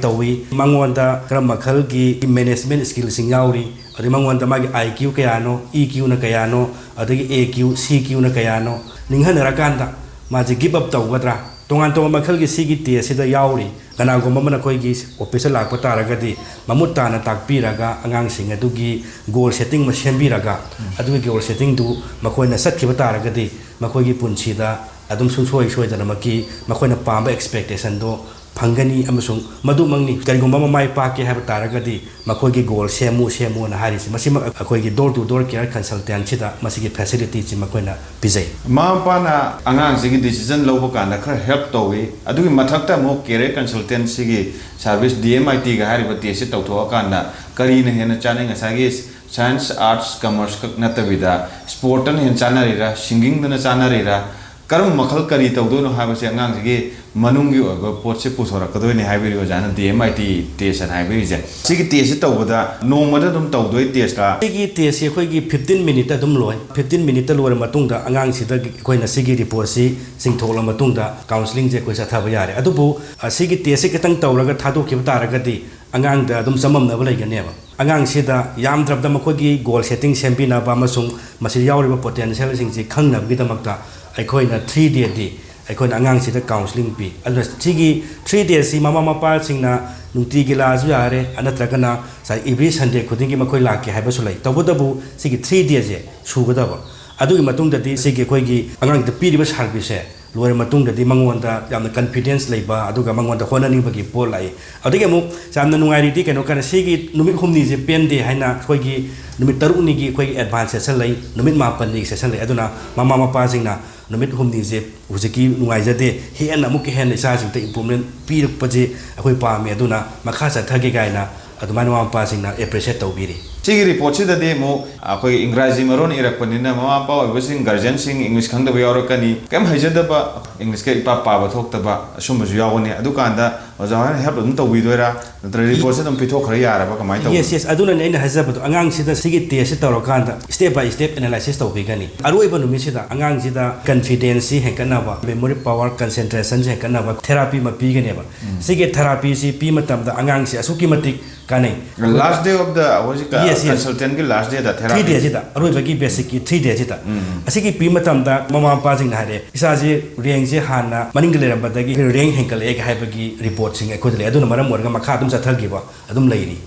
ꯇꯧꯏ, ꯃꯉꯣꯟꯗ ꯀꯔꯝꯕ ꯃꯈꯜꯒꯤ ꯃꯦꯅꯦꯖꯃꯦꯟ ꯁ꯭ꯀꯤꯜꯁꯤꯡ ꯌꯥꯎꯔꯤ, ꯑꯗꯩ ꯃꯉꯣꯟꯗ ꯃꯥꯒꯤ ꯑꯥꯏ ꯀ꯭ꯌꯨ ꯀꯌꯥꯅꯣ, ꯏ ꯀ꯭ꯌꯨꯅ ꯀꯌꯥꯅꯣ, ꯑꯗꯒꯤ ꯑꯦ ꯀ꯭ꯌꯨ, ꯁꯤ ꯀ꯭ꯌꯨꯅ ꯀꯌꯥꯅꯣ, ꯅꯤꯡꯍꯟꯅꯔꯀꯥꯟꯗ ꯃꯥꯁꯦ ꯒꯤꯞ ꯑꯞ ꯇꯧꯒꯗ꯭ꯔꯥ? ꯇꯣꯉꯥꯟ ꯇꯣꯉꯥꯟꯕ ꯃꯈꯜꯒꯤ ꯁꯤꯒꯤ ꯇꯦꯁꯁꯤꯗ ꯌꯥꯎꯔꯤ꯫ ꯀꯅꯥꯒꯨꯝꯕ ꯑꯃꯅ ꯑꯩꯈꯣꯏꯒꯤ ꯑꯣꯐꯤꯁꯇ ꯂꯥꯛꯄ ꯇꯥꯔꯒꯗꯤ ꯃꯃꯨꯠ ꯇꯥꯅ ꯇꯥꯛꯄꯤꯔꯒ ꯑꯉꯥꯡꯁꯤꯡ ꯑꯗꯨꯒꯤ ꯒꯣꯜ ꯁꯦꯠꯇꯤꯡ ꯑꯃ ꯁꯦꯝꯕꯤꯔꯒ, ꯑꯗꯨꯒꯤ ꯒꯣꯜ ꯁꯦꯠꯇꯤꯡꯗꯨ ꯃꯈꯣꯏꯅ ꯆꯠꯈꯤꯕ ꯇꯥꯔꯒꯗꯤ ꯃꯈꯣꯏꯒꯤ ꯄꯨꯟꯁꯤꯗ ꯑꯗꯨꯝ ꯁꯨꯡꯁꯣꯏ ꯁꯣꯏꯗꯅꯃꯛꯀꯤ ꯃꯈꯣꯏꯅ ꯄꯥꯝꯕ ꯑꯦꯛꯁꯄꯦꯛꯇꯦꯁꯟꯗꯣ ꯐꯪꯒꯅꯤ꯫ ꯑꯃꯁꯨꯡ ꯃꯗꯨꯃꯛꯅꯤ, ꯀꯔꯤꯒꯨꯝꯕ ꯑꯃ ꯃꯥꯏ ꯄꯥꯛꯀꯦ ꯍꯥꯏꯕ ꯇꯥꯔꯒꯗꯤ ꯃꯈꯣꯏꯒꯤ ꯒꯣꯜ ꯁꯦꯝꯃꯨ, ꯁꯦꯝꯃꯨꯅ ꯍꯥꯏꯔꯤꯁꯤ꯫ ꯃꯁꯤꯃꯛ ꯑꯩꯈꯣꯏꯒꯤ door to door care consultantꯁꯤꯗ ꯃꯁꯤꯒꯤ ꯐꯦꯁꯤꯂꯤꯇꯤꯁꯤ ꯃꯈꯣꯏꯅ ꯄꯤꯖꯩ꯫ ꯃꯃꯥ ꯃꯄꯥꯅ ꯑꯉꯥꯡꯁꯤꯒꯤ ꯗꯤꯁꯤꯖꯟ ꯂꯧꯕ ꯀꯥꯟꯗ ꯈꯔ ꯍꯦꯜꯞ ꯇꯧꯏ꯫ ꯑꯗꯨꯒꯤ ꯃꯊꯛꯇ ꯑꯃꯨꯛ ꯀꯦꯔꯤꯌꯔ ꯀꯟꯁꯜꯇꯦꯟꯁꯤꯒꯤ ꯁꯥꯔꯚꯤꯁ, ꯗꯤ ꯑꯦꯝ ꯑꯥꯏ ꯇꯤꯒ ꯍꯥꯏꯔꯤꯕ ꯇꯦꯁꯁꯤ ꯇꯧꯊꯣꯛꯑꯀꯥꯟꯗ ꯀꯔꯤꯅ ꯍꯦꯟꯅ ꯆꯥꯅꯩ? ꯉꯁꯥꯏꯒꯤ ꯁꯥꯏꯟꯁ, ꯑꯥꯔꯠꯁ, ꯀꯃꯔꯁ ꯈꯛ ꯅꯠꯇꯕꯤꯗ ꯁ꯭ꯄꯣꯔꯠꯇꯅ ꯍꯦꯟꯅ ꯆꯥꯅꯔꯤꯔꯥ, ꯁꯤꯡꯒꯤꯡꯗꯅ ꯆꯥꯅꯔꯤꯔꯥ, ꯀꯔꯝꯕ ꯃꯈꯜ ꯀꯔꯤ ꯇꯧꯗꯣꯏꯅꯣ ꯍꯥꯏꯕꯁꯦ ꯑꯉꯥꯡꯁꯤꯒꯤ ꯃꯅꯨꯡꯒꯤ ꯑꯣꯏꯕ ꯄꯣꯠꯁꯦ ꯄꯨꯊꯣꯔꯛꯀꯗꯣꯏꯅꯦ ꯍꯥꯏꯕꯤꯔꯤ ꯑꯣꯖꯥꯅ, ꯗꯤ ꯑꯦꯝ ꯑꯥꯏ ꯇꯤ ꯇꯦꯁ ꯍꯥꯏꯅ ꯍꯥꯏꯕꯤꯔꯤꯁꯦ꯫ ꯁꯤꯒꯤ ꯇꯦꯁꯁꯦ ꯇꯧꯕꯗ ꯅꯣꯡꯃꯗ ꯑꯗꯨꯝ ꯇꯧꯗꯣꯏ ꯇꯦꯁꯂꯥ? ꯁꯤꯒꯤ ꯇꯦꯁꯁꯤ ꯑꯩꯈꯣꯏꯒꯤ ꯐꯤꯐꯇꯤꯟ ꯃꯤꯅꯤꯠꯇ ꯑꯗꯨꯝ ꯂꯣꯏ꯫ ꯐꯤꯐꯇꯤꯟ ꯃꯤꯅꯤꯠꯇ ꯂꯣꯏꯔ ꯃꯇꯨꯡꯗ ꯑꯉꯥꯡꯁꯤꯗ ꯑꯩꯈꯣꯏꯅ ꯁꯤꯒꯤ ꯔꯤꯄꯣꯔꯠꯁꯤ ꯆꯤꯡꯊꯣꯛꯂ ꯃꯇꯨꯡꯗ ꯀꯥꯎꯟꯁꯤꯂꯤꯡꯁꯦ ꯑꯩꯈꯣꯏ ꯆꯠꯊꯕ ꯌꯥꯔꯦ꯫ ꯑꯗꯨꯕꯨ, ꯑ, ꯁꯤꯒꯤ ꯇꯦꯁꯁꯤ ꯈꯤꯇꯪ ꯇꯧꯔꯒ ꯊꯥꯗꯣꯛꯈꯤꯕ ꯇꯥꯔꯒꯗꯤ ꯑꯉꯥꯡꯗ ꯑꯗꯨꯝ ꯆꯃꯝꯅꯕ ꯂꯩꯒꯅꯦꯕ꯫ ꯑꯉꯥꯡꯁꯤꯗ ꯌꯥꯝꯗ꯭ꯔꯕꯗ ꯃꯈꯣꯏꯒꯤ ꯒꯣꯜ ꯁꯦꯠꯇꯤꯡ ꯁꯦꯝꯕꯤꯅꯕ ꯑꯃꯁꯨꯡ ꯃꯁꯤꯗ ꯌꯥꯎꯔꯤꯕ ꯄꯣꯇꯦꯟꯁꯤꯌꯦꯜꯁꯤꯡꯁꯤ ꯈꯪꯅꯕꯒꯤꯗꯃꯛꯇ ꯑꯩꯈꯣꯏꯅ ꯊ꯭ꯔꯤ ꯗꯦꯗꯤ ꯑꯩꯈꯣꯏꯅ ꯑꯉꯥꯡꯁꯤꯗ ꯀꯥꯎꯟꯁꯤꯂꯤꯡ ꯄꯤ꯫ ꯑꯗꯨꯅ ꯁꯤꯒꯤ ꯊ꯭ꯔꯤ ꯗꯦꯁꯤ ꯃꯃꯥ ꯃꯄꯥꯁꯤꯡꯅ ꯅꯨꯡꯇꯤꯒꯤ ꯂꯥꯛꯑꯁꯨ ꯌꯥꯔꯦ, ꯅꯠꯇ꯭ꯔꯒꯅ ꯉꯁꯥꯏ ꯑꯦꯚ꯭ꯔꯤ ꯁꯟꯗꯦ ꯈꯨꯗꯤꯡꯒꯤ ꯃꯈꯣꯏ ꯂꯥꯛꯀꯦ ꯍꯥꯏꯕꯁꯨ ꯂꯩ꯫ ꯇꯧꯕꯇꯕꯨ ꯁꯤꯒꯤ ꯊ꯭ꯔꯤ ꯗꯦꯁꯦ ꯁꯨꯒꯗꯕ꯫ ꯑꯗꯨꯒꯤ ꯃꯇꯨꯡꯗꯗꯤ ꯁꯤꯒꯤ ꯑꯩꯈꯣꯏꯒꯤ ꯑꯉꯥꯡꯗ ꯄꯤꯔꯤꯕ ꯁꯥꯔꯚꯤꯁꯁꯦ ꯂꯣꯏꯔ ꯃꯇꯨꯡꯗꯗꯤ ꯃꯉꯣꯟꯗ ꯌꯥꯝꯅ ꯀꯟꯐꯤꯗꯦꯟꯁ ꯂꯩꯕ, ꯑꯗꯨꯒ ꯃꯉꯣꯟꯗ ꯍꯣꯠꯅꯅꯤꯡꯕꯒꯤ ꯄꯣꯠ ꯂꯥꯛꯏ꯫ ꯑꯗꯒꯤ ꯑꯃꯨꯛ ꯌꯥꯝꯅ ꯅꯨꯡꯉꯥꯏꯔꯤꯗꯤ ꯀꯩꯅꯣ ꯀꯥꯟꯗ ꯁꯤꯒꯤ ꯅꯨꯃꯤꯠ ꯍꯨꯝꯅꯤꯁꯦ ꯄꯦꯟꯗꯦ ꯍꯥꯏꯅ ꯑꯩꯈꯣꯏꯒꯤ ꯅꯨꯃꯤꯠ ꯇꯔꯨꯛꯅꯤꯒꯤ ꯑꯩꯈꯣꯏꯒꯤ ꯑꯦꯗꯚꯥꯟꯁ ꯁꯦꯁꯟ ꯂꯩ, ꯅꯨꯃꯤꯠ ꯃꯥꯄꯟꯅꯤꯒꯤ ꯁꯦꯁꯟ ꯂꯩ꯫ ꯑꯗꯨꯅ ꯃꯃꯥ ꯃꯄꯥꯁꯤꯡꯅ ꯅꯨꯃꯤꯠ ꯍꯨꯝꯅꯤꯁꯦ ꯍꯧꯖꯤꯛꯀꯤ ꯅꯨꯡꯉꯥꯏꯖꯗꯦ, ꯍꯦꯟꯅ ꯑꯃꯨꯛꯀ ꯍꯦꯟꯅ ꯏꯆꯥꯁꯤꯡꯗ ꯏꯝꯄ꯭ꯔꯨꯚꯃꯦꯟ ꯄꯤꯔꯛꯄꯁꯦ ꯑꯩꯈꯣꯏ ꯄꯥꯝꯃꯤ, ꯑꯗꯨꯅ ꯃꯈꯥ ꯆꯠꯊꯒꯦ ꯀꯥꯏꯅ ꯑꯗꯨꯃꯥꯏꯅ ꯃꯃꯥ ꯃꯄꯥꯁꯤꯡꯅ ꯑꯦꯄ꯭ꯔꯤꯁꯤꯌꯦꯠ ꯇꯧꯕꯤꯔꯤ꯫ ꯁꯤꯒꯤ ꯔꯤꯄꯣꯔꯠꯁꯤꯗꯗꯤ ꯑꯃꯨꯛ ꯑꯩꯈꯣꯏꯒꯤ ꯏꯪꯒ꯭ꯔꯥꯖꯤ ꯃꯔꯣꯟ ꯏꯔꯛꯄꯅꯤꯅ ꯃꯃꯥ ꯃꯄꯥ ꯑꯣꯏꯕꯁꯤꯡ, ꯒꯥꯔꯖꯤꯌꯟꯁꯤꯡ ꯏꯪꯂꯤꯁ ꯈꯪꯗꯕ ꯌꯥꯎꯔꯛꯀꯅꯤ, ꯀꯩꯝ ꯍꯩꯖꯗꯕ, ꯏꯪꯂꯤꯁꯀ ꯏꯄꯥ ꯄꯥꯕ ꯊꯣꯛꯇꯕ ꯑꯁꯨꯝꯕꯁꯨ ꯌꯥꯎꯒꯅꯤ꯫ ꯑꯗꯨꯀꯥꯟꯗ ꯑꯣꯖꯥ ꯍꯣꯏꯅ ꯍꯦꯜꯞ ꯑꯗꯨꯝ ꯇꯧꯕꯤꯗꯣꯏꯔꯥ, ꯅꯠꯇ꯭ꯔꯒ ꯔꯤꯄꯣꯔꯠꯁꯦ ꯑꯗꯨꯝ ꯄꯤꯊꯣꯛꯈ꯭ꯔ ꯌꯥꯔꯕ, ꯀꯃꯥꯏꯅ ꯇꯧꯕꯅꯣ? Yes, yes, ꯑꯗꯨꯅꯅꯦ ꯑꯩꯅ ꯍꯥꯏꯖꯕꯗꯣ, ꯑꯉꯥꯡꯁꯤꯗ ꯁꯤꯒꯤ ꯇꯦꯁꯁꯦ ꯇꯧꯔꯀꯥꯟꯗ step by step analysis ꯇꯧꯕꯤꯒꯅꯤ꯫ ꯑꯔꯣꯏꯕ ꯅꯨꯃꯤꯠꯁꯤꯗ ꯑꯉꯥꯡꯁꯤꯗ ꯀꯟꯐꯤꯗꯦꯟꯁꯁꯤ ꯍꯦꯟꯒꯠꯅꯕ, ꯃꯦꯃꯣꯔꯤ ꯄꯋꯥꯔ, ꯀꯟꯁꯦꯟꯇ꯭ꯔꯦꯁꯟꯁꯤ ꯍꯦꯟꯒꯠꯅꯕ ꯊꯦꯔꯥꯄꯤ ꯑꯃ ꯄꯤꯒꯅꯦꯕ꯫ ꯁꯤꯒꯤ ꯊꯦꯔꯥꯄꯤꯁꯤ ꯄꯤ ꯃꯇꯝꯗ ꯑꯉꯥꯡꯁꯤ ꯑꯁꯨꯛꯀꯤ ꯃꯇꯤꯛ ꯀꯥꯟꯅꯩ꯫ ꯂꯥꯁ ꯗꯦ ꯑꯣꯐ ꯗ ꯍꯧꯖꯤꯛ Yes, yes. ꯀꯟꯁꯜꯇꯦꯟꯒꯤ ꯂꯥꯁ ꯗꯦꯗ ꯊ꯭ꯔꯤ ꯊꯦꯔꯥꯄꯤ꯫ ꯗꯦꯁꯤꯗ, ꯑꯔꯣꯏꯕꯒꯤ ꯕꯦꯁꯤꯛꯀꯤ ꯊ꯭ꯔꯤ ꯗꯦꯁꯤꯗ ꯑꯁꯤꯒꯤ ꯄꯤ ꯃꯇꯝꯗ ꯃꯃꯥ ꯃꯄꯥꯁꯤꯡꯅ ꯍꯥꯏꯔꯛꯑꯦ, "ꯏꯆꯥꯁꯤ ꯔꯦꯡꯁꯦ ꯍꯥꯟꯅ ꯃꯅꯤꯡꯗ ꯂꯩꯔꯝꯕꯗꯒꯤ ꯔꯦꯡ ꯍꯦꯟꯒꯠꯂꯛꯑꯦ" ꯍꯥꯏꯕꯒꯤ ꯔꯤꯄꯣꯔꯠꯁꯤꯡ ꯑꯩꯈꯣꯏꯗ ꯂꯩ꯫ ꯑꯗꯨꯅ ꯃꯔꯝ ꯑꯣꯏꯔꯒ ꯃꯈꯥ ꯑꯗꯨꯝ ꯆꯠꯊꯈꯤꯕ ꯑꯗꯨꯝ ꯂꯩꯔꯤ꯫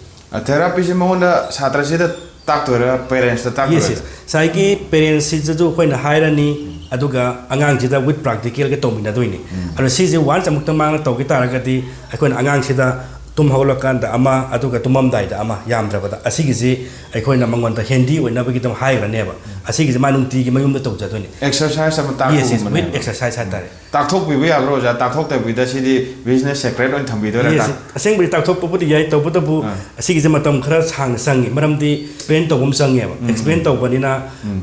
ꯊꯦꯔꯥꯄꯤꯁꯤ ꯃꯉꯣꯟꯗ, ꯁꯥꯇ꯭ꯔꯁꯤꯗ ꯇꯥꯛꯇꯣꯏꯔꯥ, ꯄꯦꯔꯦꯟꯁꯇ ꯇꯥꯛꯇꯣꯏꯔꯥ? Yes, yes. ꯉꯁꯥꯏꯒꯤ ꯄꯦꯔꯦꯟꯁꯁꯤꯗꯁꯨ ꯑꯩꯈꯣꯏꯅ ꯍꯥꯏꯔꯅꯤ, ꯑꯗꯨꯒ ꯑꯉꯥꯡꯁꯤꯗ ꯋꯤꯠ ꯄ꯭ꯔꯥꯛꯇꯤꯀꯦꯜꯒ ꯇꯧꯃꯤꯟꯅꯗꯣꯏꯅꯤ꯫ ꯑꯗꯣ ꯁꯤꯁꯦ ꯋꯥꯟꯁ ꯑꯃꯨꯛꯇ ꯃꯥꯅ ꯇꯧꯈꯤ ꯇꯥꯔꯒꯗꯤ, ꯑꯩꯈꯣꯏꯅ ꯑꯉꯥꯡꯁꯤꯗ ꯇꯨꯝ ꯍꯧꯒꯠꯂꯀꯥꯟꯗ ꯑꯃ, ꯑꯗꯨꯒ ꯇꯨꯝꯃꯝꯗꯥꯏꯗ ꯑꯃ, ꯌꯥꯝꯗ꯭ꯔꯕꯗ ꯑꯁꯤꯒꯤꯁꯤ ꯑꯩꯈꯣꯏꯅ ꯃꯉꯣꯟꯗ ꯍꯦꯟꯗꯤ ꯑꯣꯏꯅꯕꯒꯤꯗꯃꯛ ꯍꯥꯏꯈ꯭ꯔꯅꯦꯕ꯫ ꯑꯁꯤꯒꯤꯁꯤ ꯃꯥ ꯅꯨꯡꯇꯤꯒꯤ ꯃꯌꯨꯝꯗ ꯇꯧꯖꯗꯣꯏꯅꯤ꯫ ꯑꯦꯛꯁꯔꯁꯥꯏꯁ ꯑꯃ Yes, yes, with ꯇꯥꯛꯄꯒꯨꯝꯕꯅꯦꯕ꯫ exercise ꯍꯥꯏꯇꯥꯔꯦ꯫ ꯇꯥꯛꯊꯣꯛꯄꯤꯕ ꯌꯥꯕ꯭ꯔꯣ ꯑꯣꯖꯥ? ꯇꯥꯛꯊꯣꯛꯇꯕꯤꯗ ꯁꯤꯗꯤ ꯕꯤꯖꯤꯅꯦꯁ ꯁꯦꯀ꯭ꯔꯦꯠ ꯑꯣꯏꯅ ꯊꯝꯕꯤꯗꯣꯏꯔꯥ? Yes, ꯑꯁꯦꯡꯕꯗꯤ ꯇꯥꯛꯊꯣꯛꯄꯕꯨꯗꯤ ꯌꯥꯏ, ꯇꯧꯕꯇꯕꯨ ꯑꯁꯤꯒꯤꯁꯦ ꯃꯇꯝ ꯈꯔ ꯁꯥꯡꯅ ꯆꯪꯉꯤ, ꯃꯔꯝꯗꯤ ꯑꯦꯛꯁꯄ꯭ꯂꯦꯟ ꯇꯧꯕ ꯑꯃ ꯆꯪꯉꯦꯕ꯫ ꯑꯦꯛꯁꯄ꯭ꯂꯦꯟ ꯇꯧꯕꯅꯤꯅ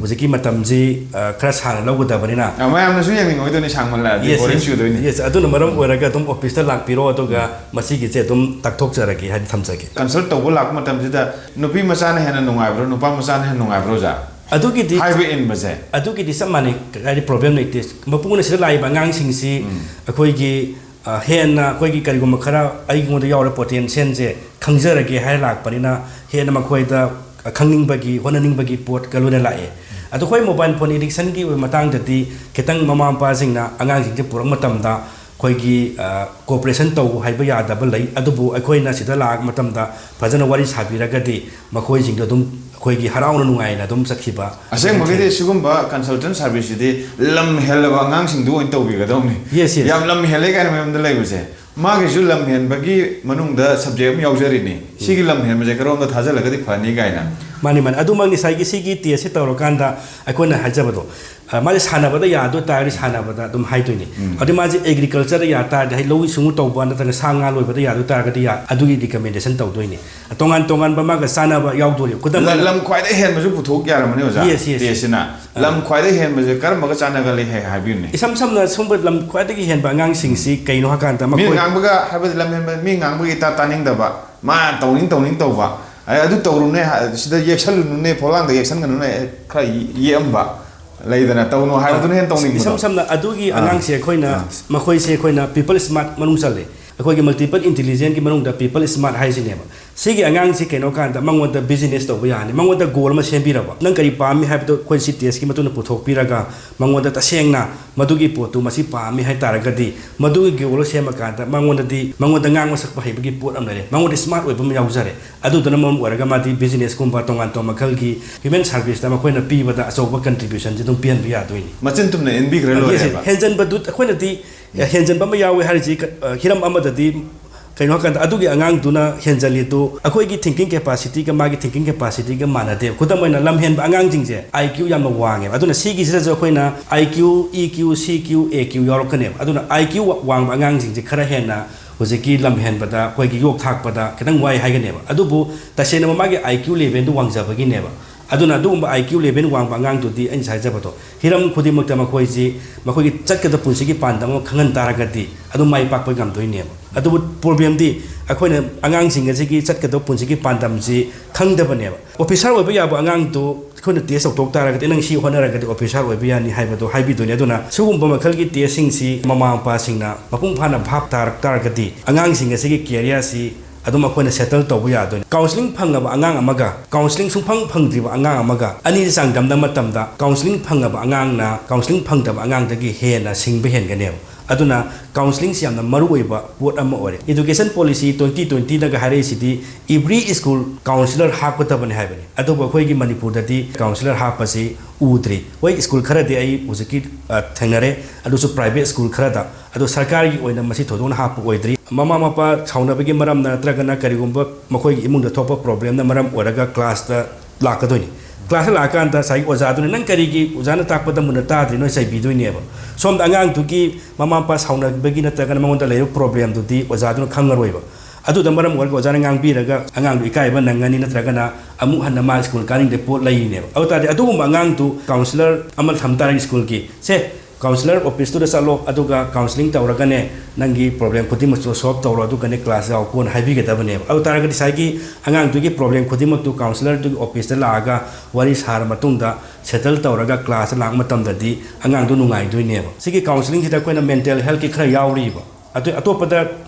ꯍꯧꯖꯤꯛꯀꯤ ꯃꯇꯝꯁꯤ, ꯑ, ꯈꯔ ꯁꯥꯡꯅ ꯂꯧꯒꯗꯕꯅꯤꯅ꯫ ꯑ, ꯃꯌꯥꯝꯅꯁꯨ ꯌꯦꯡꯅꯤꯡꯉꯣꯏꯗꯣꯏꯅꯤ, ꯁꯥꯡꯃꯜꯂꯛꯑꯗꯤ Yes, ꯕꯣꯔꯤꯡ yes. ꯆꯨꯗꯣꯏꯅꯤ꯫ Yes, ꯑꯗꯨꯅ ꯃꯔꯝ ꯑꯣꯏꯔꯒ ꯑꯗꯨꯝ ꯑꯣꯐꯤꯁꯇ ꯂꯥꯛꯄꯤꯔꯣ, ꯑꯗꯨꯒ ꯃꯁꯤꯒꯤꯁꯦ ꯑꯗꯨꯝ ꯇꯥꯛꯊꯣꯛꯆꯔꯒꯦ ꯍꯥꯏꯅ ꯊꯝꯖꯒꯦ꯫ ꯀꯟꯁꯜ ꯇꯧꯕ ꯂꯥꯛꯄ ꯃꯇꯝꯁꯤꯗ ꯅꯨꯄꯤ ꯃꯆꯥꯅ ꯍꯦꯟꯅ ꯅꯨꯡꯉꯥꯏꯕ꯭ꯔꯣ, ꯅꯨꯄꯥ ꯃꯆꯥꯅ ꯍꯦꯟꯅ ꯅꯨꯡꯉꯥꯏꯕ꯭ꯔꯣ ꯑꯣꯖꯥ? ꯑꯗꯨꯒꯤꯗꯤ ꯍꯥꯏꯕ ꯏꯟꯕꯁꯦ꯫ ꯑꯗꯨꯒꯤꯗꯤ ꯆꯞ ꯃꯥꯟꯅꯩ, ꯀꯔꯤ ꯄ꯭ꯔꯣꯕ꯭ꯂꯦꯝ ꯂꯩꯇꯦ꯫ ꯃꯄꯨꯅ ꯁꯤꯗ ꯂꯥꯛꯏꯕ ꯑꯉꯥꯡꯁꯤꯡꯁꯤ ꯑꯩꯈꯣꯏꯒꯤ, ꯑ, ꯍꯦꯟꯅ ꯑꯩꯈꯣꯏꯒꯤ ꯀꯔꯤꯒꯨꯝꯕ ꯈꯔ ꯑꯩꯉꯣꯟꯗ ꯌꯥꯎꯔ ꯄꯣꯇꯦꯟꯁꯤꯌꯦꯜꯁꯦ ꯈꯪꯖꯔꯒꯦ ꯍꯥꯏꯔ ꯂꯥꯛꯄꯅꯤꯅ, ꯍꯦꯟꯅ ꯃꯈꯣꯏꯗ ꯈꯪꯅꯤꯡꯕꯒꯤ, ꯍꯣꯠꯅꯅꯤꯡꯕꯒꯤ ꯄꯣꯠꯀ ꯂꯣꯏꯅ ꯂꯥꯛꯑꯦ꯫ ꯑꯗꯣ ꯑꯩꯈꯣꯏ ꯃꯣꯕꯥꯏꯜ ꯐꯣꯟ ꯑꯦꯗꯤꯛꯁꯟꯒꯤ ꯑꯣꯏꯕ ꯃꯇꯥꯡꯗꯗꯤ ꯈꯤꯇꯪ ꯃꯃꯥ ꯃꯄꯥꯁꯤꯡꯅ ꯑꯉꯥꯡꯁꯤꯡꯁꯦ ꯄꯨꯔꯛꯄ ꯃꯇꯝꯗ ꯑꯩꯈꯣꯏꯒꯤ, ꯑ, ꯀꯣꯑꯣꯄꯔꯦꯁꯟ ꯇꯧ ꯍꯥꯏꯕ ꯌꯥꯗꯕ ꯂꯩ, ꯑꯗꯨꯕꯨ ꯑꯩꯈꯣꯏꯅ ꯁꯤꯗ ꯂꯥꯛꯄ ꯃꯇꯝꯗ ꯐꯖꯅ ꯋꯥꯔꯤ ꯁꯥꯕꯤꯔꯒꯗꯤ ꯃꯈꯣꯏꯁꯤꯡꯗꯣ ꯑꯗꯨꯝ ꯑꯩꯈꯣꯏꯒꯤ ꯍꯔꯥꯎꯅ ꯅꯨꯡꯉꯥꯏꯅ ꯑꯗꯨꯝ ꯆꯠꯈꯤꯕ꯫ ꯑꯁꯦꯡꯕꯒꯤꯗꯤ ꯁꯤꯒꯨꯝꯕ ꯀꯟꯁꯜꯇꯦꯟ ꯁꯥꯔꯚꯤꯁꯁꯤꯗꯤ ꯂꯝ ꯍꯦꯜꯂꯕ ꯑꯉꯥꯡꯁꯤꯡꯗꯨ ꯑꯣꯏꯅ ꯇꯧꯕꯤꯒꯗꯧꯅꯤ꯫ Yes, yes. ꯌꯥꯝ ꯂꯝ ꯍꯦꯜꯂꯦ ꯀꯥꯏꯅ ꯃꯌꯨꯝꯗ ꯂꯩꯕꯁꯦ, ꯃꯥꯒꯤꯁꯨ ꯂꯝ ꯍꯦꯟꯕꯒꯤ ꯃꯅꯨꯡꯗ ꯁꯕꯖꯦꯛ ꯑꯃ ꯌꯥꯎꯖꯔꯤꯅꯤ꯫ ꯁꯤꯒꯤ ꯂꯝ ꯍꯦꯟꯕꯁꯦ ꯀꯔꯣꯝꯗ ꯊꯥꯖꯤꯜꯂꯒꯗꯤ ꯐꯅꯤ ꯀꯥꯏꯅ꯫ ꯃꯥꯅꯤ, ꯃꯥꯅꯤ꯫ ꯑꯗꯨꯃꯛ ꯉꯁꯥꯏꯒꯤ ꯁꯤꯒꯤ ꯇꯦꯁꯁꯦ ꯇꯧꯔꯀꯥꯟꯗ ꯑꯩꯈꯣꯏꯅ ꯍꯥꯏꯖꯕꯗꯣ, ꯑ, ꯃꯥꯁꯦ ꯁꯥꯟꯅꯕꯗ ꯌꯥꯗꯣꯏ ꯇꯥꯔꯒꯗꯤ ꯁꯥꯟꯅꯕꯗ ꯑꯗꯨꯝ ꯍꯥꯏꯗꯣꯏꯅꯤ꯫ ꯑꯗꯩ ꯃꯥꯁꯦ ꯑꯦꯒ꯭ꯔꯤꯀꯜꯆꯔꯗ ꯌꯥ ꯇꯥꯔꯗꯤ, ꯍꯥꯏꯗꯤ ꯂꯧꯎ ꯁꯤꯡꯎ ꯇꯧꯕ ꯅꯠꯇ꯭ꯔꯒ ꯁꯥ ꯉꯥ ꯂꯣꯏꯕꯗ ꯌꯥꯗꯣꯏ ꯇꯥꯔꯒꯗꯤ ꯌꯥ-, ꯑꯗꯨꯒꯤ ꯔꯤꯀꯃꯦꯟꯗꯦꯁꯟ ꯇꯧꯗꯣꯏꯅꯤ꯫ ꯇꯣꯉꯥꯟ ꯇꯣꯉꯥꯟꯕ ꯃꯥꯒ ꯆꯥꯟꯅꯕ ꯌꯥꯎꯗꯣꯔꯤ꯫ ꯈꯨꯗꯝ ꯂ-, ꯑꯣꯏꯅ ꯂꯝ ꯈ꯭ꯋꯥꯏꯗꯒꯤ ꯍꯦꯟꯕꯁꯨ ꯄꯨꯊꯣꯛ ꯌꯥꯔꯝꯃꯅꯤ, ꯑꯣꯖꯥ꯫ Yes, yes, yes. ꯇꯦꯁꯁꯤꯅ ꯑꯥ꯫ ꯂꯝ ꯈ꯭ꯋꯥꯏꯗꯒꯤ ꯍꯦꯟꯕꯁꯦ ꯀꯔꯝꯕꯒ ꯆꯥꯟꯅꯒꯜꯂꯤ ꯍꯥꯏ-, ꯍꯥꯏꯕꯤꯌꯨꯅꯦ꯫ ꯏꯁꯝ ꯁꯝꯅ ꯁꯨꯝꯕ ꯂꯝ ꯈ꯭ꯋꯥꯏꯗꯒꯤ ꯍꯦꯟꯕ ꯑꯉꯥꯡꯁꯤꯡꯁꯤ ꯀꯩꯅꯣ ꯍꯥꯏꯀꯥꯟꯗ ꯃꯤ ꯃꯈꯣꯏ ꯉꯥꯡꯕꯒ ꯍꯥꯏꯕꯗꯤ ꯂꯝ ꯍꯦꯟꯕ ꯃꯤ ꯉꯥꯡꯕꯒꯤ ꯏꯇꯥ ꯇꯥꯅꯤꯡꯗꯕ, ꯃꯥ ꯇꯧꯅꯤꯡ ꯇꯧꯅꯤꯡ ꯇꯧꯕ, ꯑꯩ ꯑꯗꯨ ꯇꯧꯔꯨꯅꯦ ꯍꯥ-, ꯁꯤꯗ ꯌꯦꯛꯁꯜꯂꯨꯅꯨꯅꯦ, ꯐꯣꯂꯥꯡꯗ ꯌꯦꯛꯁꯟꯒꯅꯨꯅꯦ, ꯈꯔ ꯌꯦꯛꯑꯝꯕ ꯂꯩꯗꯅ, ꯇꯧꯅꯨ ꯍꯥꯏꯕꯗꯨꯅ ꯍꯦꯟꯅ ꯇꯧꯅꯤꯡꯕꯗꯣ꯫ ꯏꯁꯝ ꯁꯝꯅ ꯑꯗꯨꯒꯤ ꯑꯥ꯫ ꯑꯉꯥꯡꯁꯦ ꯑꯩꯈꯣꯏꯅ, ꯑꯥ꯫ ꯃꯈꯣꯏꯁꯦ ꯑꯩꯈꯣꯏꯅ ꯄꯤꯄꯜ ꯁ꯭ꯃꯥꯔꯠ ꯃꯅꯨꯡ ꯆꯜꯂꯦ꯫ ꯑꯩꯈꯣꯏꯒꯤ ꯃꯜꯇꯤꯄꯜ ꯏꯟꯇꯤꯂꯤꯖꯦꯟꯒꯤ ꯃꯅꯨꯡꯗ ꯄꯤꯄꯜ ꯁ꯭ꯃꯥꯔꯠ ꯍꯥꯏꯁꯤꯅꯦꯕ꯫ ꯁꯤꯒꯤ ꯑꯉꯥꯡꯁꯤ ꯀꯩꯅꯣ ꯀꯥꯟꯗ ꯃꯉꯣꯟꯗ ꯕꯤꯖꯤꯅꯦꯁ ꯇꯧꯕ ꯌꯥꯅꯤ, ꯃꯉꯣꯟꯗ ꯒꯣꯜ ꯑꯃ ꯁꯦꯝꯕꯤꯔꯕ, ꯅꯪ ꯀꯔꯤ ꯄꯥꯝꯃꯤ ꯍꯥꯏꯕꯗꯣ ꯑꯩꯈꯣꯏ ꯁꯤ ꯇꯦꯁꯀꯤ ꯃꯇꯨꯡꯗ ꯄꯨꯊꯣꯛꯄꯤꯔꯒ ꯃꯉꯣꯟꯗ ꯇꯁꯦꯡꯅ ꯃꯗꯨꯒꯤ ꯄꯣꯠꯇꯨ ꯃꯁꯤ ꯄꯥꯝꯃꯤ ꯍꯥꯏ ꯇꯥꯔꯒꯗꯤ, ꯃꯗꯨꯒꯤ ꯒꯣꯜ ꯁꯦꯝꯃꯀꯥꯟꯗ ꯃꯉꯣꯟꯗꯗꯤ, ꯃꯉꯣꯟꯗ ꯉꯥꯡꯕ ꯁꯛꯄ ꯍꯩꯕꯒꯤ ꯄꯣꯠ ꯑꯃ ꯂꯩꯔꯦ, ꯃꯉꯣꯟꯗ ꯁ꯭ꯃꯥꯔꯠ ꯑꯣꯏꯕ ꯑꯃ ꯌꯥꯎꯖꯔꯦ꯫ ꯑꯗꯨꯗꯨꯅ ꯃꯔꯝ ꯑꯣꯏꯔꯒ ꯃꯥꯗꯤ ꯕꯤꯖꯤꯅꯦꯁꯀꯨꯝꯕ ꯇꯣꯉꯥꯟ ꯇꯣꯉꯥꯟꯕ ꯃꯈꯜꯒꯤ ꯍ꯭ꯌꯨꯃꯦꯟ ꯁꯥꯔꯚꯤꯁꯇ ꯃꯈꯣꯏꯅ ꯄꯤꯕꯗ ꯑꯆꯧꯕ ꯀꯟꯇ꯭ꯔꯤꯕ꯭ꯌꯨꯁꯟꯁꯦ ꯑꯗꯨꯝ ꯄꯤꯍꯟꯕ ꯌꯥꯗꯣꯏꯅꯤ꯫ ꯃꯆꯤꯟ ꯇꯨꯝꯅ ꯏꯟꯕꯤꯈ꯭ꯔꯦ, ꯌꯦꯁ, ꯂꯣꯏꯔꯦꯕ꯫ ꯍꯦꯟꯖꯟꯕꯗꯨ ꯑꯩꯈꯣꯏꯅꯗꯤ, ꯍꯦꯟꯖꯟꯕ ꯑꯃ ꯌꯥꯎꯋꯦ ꯍꯥꯏꯔꯤꯁꯤ ꯀ-, ꯑ, ꯍꯤꯔꯝ ꯑꯃꯗꯗꯤ ꯀꯩꯅꯣ ꯍꯥꯏꯀꯥꯟꯗ ꯑꯗꯨꯒꯤ ꯑꯉꯥꯡꯗꯨꯅ ꯍꯦꯟꯖꯜꯂꯤꯗꯨ ꯑꯩꯈꯣꯏꯒꯤ ꯊꯤꯡꯀꯤꯡ ꯀꯦꯄꯥꯁꯤꯇꯤꯒ ꯃꯥꯒꯤ ꯊꯤꯡꯀꯤꯡ ꯀꯦꯄꯥꯁꯤꯇꯤꯒ ꯃꯥꯟꯅꯗꯦ꯫ ꯈꯨꯗꯝ ꯑꯣꯏꯅ, ꯂꯝ ꯍꯦꯟꯕ ꯑꯉꯥꯡꯁꯤꯡꯁꯦ ꯑꯥꯏ ꯀ꯭ꯌꯨ ꯌꯥꯝꯅ ꯋꯥꯡꯉꯦꯕ꯫ ꯑꯗꯨꯅ ꯁꯤꯒꯤꯁꯤꯗꯁꯨ ꯑꯩꯈꯣꯏꯅ ꯑꯥꯏ ꯀ꯭ꯌꯨ, ꯏ ꯀ꯭ꯌꯨ, ꯁꯤ ꯀ꯭ꯌꯨ, ꯑꯦ ꯀ꯭ꯌꯨ ꯌꯥꯎꯔꯛꯀꯅꯦꯕ꯫ ꯑꯗꯨꯅ ꯑꯥꯏ ꯀ꯭ꯌꯨ ꯋꯥꯡꯕ ꯑꯉꯥꯡꯁꯤꯡꯁꯦ ꯈꯔ ꯍꯦꯟꯅ ꯍꯧꯖꯤꯛꯀꯤ ꯂꯝ ꯍꯦꯟꯕꯗ, ꯑꯩꯈꯣꯏꯒꯤ ꯌꯣꯛ ꯊꯥꯛꯄꯗ ꯈꯤꯇꯪ ꯋꯥꯏ ꯍꯥꯏꯒꯅꯦꯕ꯫ ꯑꯗꯨꯕꯨ ꯇꯁꯦꯡꯅ ꯃꯥꯒꯤ ꯑꯥꯏ ꯀ꯭ꯌꯨ ꯂꯦꯚꯦꯜꯗꯨ ꯋꯥꯡꯖꯕꯒꯤꯅꯦꯕ꯫ ꯑꯗꯨꯅ ꯑꯗꯨꯒꯨꯝꯕ ꯑꯥꯏ ꯀ꯭ꯌꯨ ꯂꯦꯚꯦꯜ ꯋꯥꯡꯕ ꯑꯉꯥꯡꯗꯨꯗꯤ ꯑꯩꯅ ꯉꯁꯥꯏ ꯍꯥꯏꯖꯕꯗꯣ, ꯍꯤꯔꯝ ꯈꯨꯗꯤꯡꯃꯛꯇ ꯃꯈꯣꯏꯁꯤ, ꯃꯈꯣꯏꯒꯤ ꯆꯠꯀꯗꯕ ꯄꯨꯟꯁꯤꯒꯤ ꯄꯥꯟꯗꯝ ꯑꯃ ꯈꯪꯍꯟ ꯇꯥꯔꯒꯗꯤ ꯑꯗꯨꯝ ꯃꯥꯏ ꯄꯥꯛꯄ ꯉꯝꯗꯣꯏꯅꯦꯕ꯫ ꯑꯗꯨꯕꯨ ꯄ꯭ꯔꯣꯕ꯭ꯂꯦꯝꯗꯤ ꯑꯩꯈꯣꯏꯅ ꯑꯉꯥꯡꯁꯤꯡ ꯑꯁꯤꯒꯤ ꯆꯠꯀꯗꯕ ꯄꯨꯟꯁꯤꯒꯤ ꯄꯥꯟꯗꯝꯁꯤ ꯈꯪꯗꯕꯅꯦꯕ꯫ ꯑꯣꯐꯤꯁꯥꯔ ꯑꯣꯏꯕ ꯌꯥꯕ ꯑꯉꯥꯡꯗꯨ ꯑꯩꯈꯣꯏꯅ ꯇꯦꯁ ꯇꯧꯊꯣꯛ ꯇꯥꯔꯒꯗꯤ, "ꯅꯪ ꯁꯤ ꯍꯣꯠꯅꯔꯒꯗꯤ ꯑꯣꯐꯤꯁꯥꯔ ꯑꯣꯏꯕ ꯌꯥꯅꯤ" ꯍꯥꯏꯕꯗꯣ ꯍꯥꯏꯕꯤꯗꯣꯏꯅꯤ꯫ ꯑꯗꯨꯅ ꯁꯤꯒꯨꯝꯕ ꯃꯈꯜꯒꯤ ꯇꯦꯁꯁꯤꯡꯁꯤ ꯃꯃꯥ ꯃꯄꯥꯁꯤꯡꯅ ꯃꯄꯨꯡ ꯐꯥꯅ ꯚꯥꯞ ꯇꯥꯔꯛ ꯇꯥꯔꯒꯗꯤ ꯑꯉꯥꯡꯁꯤꯡ ꯑꯁꯤꯒꯤ ꯀꯦꯔꯤꯌꯔꯁꯤ ꯑꯗꯨꯝ ꯑꯩꯈꯣꯏꯅ ꯁꯦꯇꯜ ꯇꯧꯕ ꯌꯥꯗꯣꯏꯅꯤ꯫ ꯀꯥꯎꯟꯁꯤꯂꯤꯡ ꯐꯪꯉꯕ ꯑꯉꯥꯡ ꯑꯃꯒ ꯀꯥꯎꯟꯁꯤꯂꯤꯡ ꯁꯨꯡꯐꯪ ꯐꯪꯗ꯭ꯔꯤꯕ ꯑꯉꯥꯡ ꯑꯃꯒ ꯑꯅꯤꯁꯤ ꯆꯥꯡꯗꯝꯅꯕ ꯃꯇꯝꯗ, ꯀꯥꯎꯟꯁꯤꯂꯤꯡ ꯐꯪꯉꯕ ꯑꯉꯥꯡꯅ ꯀꯥꯎꯟꯁꯤꯂꯤꯡ ꯐꯪꯗꯕ ꯑꯉꯥꯡꯗꯒꯤ ꯍꯦꯟꯅ ꯁꯤꯡꯕ ꯍꯦꯟꯒꯅꯦꯕ꯫ ꯑꯗꯨꯅ ꯀꯥꯎꯟꯁꯤꯂꯤꯡꯁꯤ ꯌꯥꯝꯅ ꯃꯔꯨꯑꯣꯏꯕ ꯄꯣꯠ ꯑꯃ ꯑꯣꯏꯔꯦ꯫ ꯏꯗꯨꯀꯦꯁꯟ ꯄꯣꯂꯤꯁꯤ ꯇ꯭ꯋꯦꯟꯇꯤ ꯇ꯭ꯋꯦꯟꯇꯤꯅꯒ ꯍꯥꯏꯔꯛꯏꯁꯤꯗꯤ every school counsellor ꯍꯥꯞꯀꯗꯕꯅꯤ ꯍꯥꯏꯕꯅꯤ꯫ ꯑꯗꯨꯕꯨ ꯑꯩꯈꯣꯏꯒꯤ ꯃꯅꯤꯄꯨꯔꯗꯗꯤ ꯀꯥꯎꯟꯁꯤꯂꯔ ꯍꯥꯞꯄꯁꯤ ꯎꯗ꯭ꯔꯤ꯫ ꯍꯣꯏ, ꯁ꯭ꯀꯨꯜ ꯈꯔꯗꯤ ꯑꯩ ꯍꯧꯖꯤꯛꯀꯤ, ꯑ, ꯊꯦꯡꯅꯔꯦ, ꯑꯗꯨꯁꯨ ꯄ꯭ꯔꯥꯏꯚꯦꯠ ꯁ꯭ꯀꯨꯜ ꯈꯔꯗ꯫ ꯑꯗꯣ ꯁꯔꯀꯥꯔꯒꯤ ꯑꯣꯏꯅ ꯃꯁꯤ ꯊꯣꯏꯗꯣꯛꯅ ꯍꯥꯞꯄ ꯑꯣꯏꯗ꯭ꯔꯤ꯫ ꯃꯃꯥ ꯃꯄꯥ ꯁꯥꯎꯅꯕꯒꯤ ꯃꯔꯝꯅ ꯅꯠꯇ꯭ꯔꯒꯅ ꯀꯔꯤꯒꯨꯝꯕ ꯃꯈꯣꯏꯒꯤ ꯏꯃꯨꯡꯗ ꯊꯣꯛꯄ ꯄ꯭ꯔꯣꯕ꯭ꯂꯦꯝꯅ ꯃꯔꯝ ꯑꯣꯏꯔꯒ ꯀ꯭ꯂꯥꯁꯇ ꯂꯥꯛꯀꯗꯣꯏꯅꯤ꯫ ꯀ꯭ꯂꯥꯁꯇ ꯂꯥꯛꯑꯀꯥꯟꯗ ꯉꯁꯥꯏꯒꯤ ꯑꯣꯖꯥꯗꯨꯅ "ꯅꯪ ꯀꯔꯤꯒꯤ ꯑꯣꯖꯥꯅ ꯇꯥꯛꯄꯗ ꯃꯨꯟꯅ ꯇꯥꯗ꯭ꯔꯤꯅꯣ?" ꯆꯩꯕꯤꯗꯣꯏꯅꯦꯕ꯫ ꯁꯣꯝꯗ ꯑꯉꯥꯡꯗꯨꯒꯤ ꯃꯃꯥ ꯃꯄꯥ ꯁꯥꯎꯅꯕꯒꯤ ꯅꯠꯇ꯭ꯔꯒꯅ ꯃꯉꯣꯟꯗ ꯂꯩꯔꯤꯕ ꯄ꯭ꯔꯣꯕ꯭ꯂꯦꯝꯗꯨꯗꯤ ꯑꯣꯖꯥꯗꯨꯅ ꯈꯪꯉꯔꯣꯏꯕ꯫ ꯑꯗꯨꯗ ꯃꯔꯝ ꯑꯣꯏꯔꯒ ꯑꯣꯖꯥꯅ ꯉꯥꯡꯕꯤꯔꯒ ꯑꯉꯥꯡꯗꯨ ꯏꯀꯥꯏꯕ ꯅꯪꯉꯅꯤ, ꯅꯠꯇ꯭ꯔꯒꯅ ꯑꯃꯨꯛ ꯍꯟꯅ ꯃꯥ ꯁ꯭ꯀꯨꯜ ꯀꯥꯅꯤꯡꯗꯦ ꯄꯣꯠ ꯂꯩꯔꯤꯅꯦꯕ꯫ ꯑꯗꯨ ꯇꯥꯔꯗꯤ ꯑꯗꯨꯒꯨꯝꯕ ꯑꯉꯥꯡꯗꯨ ꯀꯥꯎꯟꯁꯤꯂꯔ ꯑꯃ ꯊꯝ ꯇꯥꯔꯒꯗꯤ ꯁ꯭ꯀꯨꯜꯒꯤ, "ꯁꯦ, ꯀꯥꯎꯟꯁꯤꯂꯔ ꯑꯣꯐꯤꯁꯇꯨꯗ ꯆꯠꯂꯣ, ꯑꯗꯨꯒ ꯀꯥꯎꯟꯁꯤꯂꯤꯡ ꯇꯧꯔꯒꯅꯦ ꯅꯪꯒꯤ ꯄ꯭ꯔꯣꯕ꯭ꯂꯦꯝ ꯈꯨꯗꯤꯡꯃꯛꯇꯨ ꯁꯣꯜꯕ ꯇꯧꯔꯣ, ꯑꯗꯨꯒꯅꯦ ꯀ꯭ꯂꯥꯁ ꯌꯥꯎꯀꯣꯅ" ꯍꯥꯏꯕꯤꯒꯗꯕꯅꯦꯕ꯫ ꯑꯗꯨ ꯇꯥꯔꯒꯗꯤ ꯉꯁꯥꯏꯒꯤ ꯑꯉꯥꯡꯗꯨꯒꯤ ꯄ꯭ꯔꯣꯕ꯭ꯂꯦꯝ ꯈꯨꯗꯤꯡꯃꯛꯇꯨ ꯀꯥꯎꯟꯁꯤꯂꯔꯗꯨꯒꯤ ꯑꯣꯐꯤꯁꯇ ꯂꯥꯛꯑꯒ ꯋꯥꯔꯤ ꯁꯥꯔ ꯃꯇꯨꯡꯗ ꯁꯦꯇꯜ ꯇꯧꯔꯒ ꯀ꯭ꯂꯥꯁꯇ ꯂꯥꯛꯄ ꯃꯇꯝꯗꯗꯤ ꯑꯉꯥꯡꯗꯨ ꯅꯨꯡꯉꯥꯏꯗꯣꯏꯅꯦꯕ꯫ ꯁꯤꯒꯤ ꯀꯥꯎꯟꯁꯤꯂꯤꯡꯁꯤꯗ ꯑꯩꯈꯣꯏꯅ ꯃꯦꯟꯇꯦꯜ ꯍꯦꯜꯠꯀꯤ ꯈꯔ ꯌꯥꯎꯔꯤꯕ꯫ ꯑꯇꯣ-, ꯑꯇꯣꯞꯄꯗ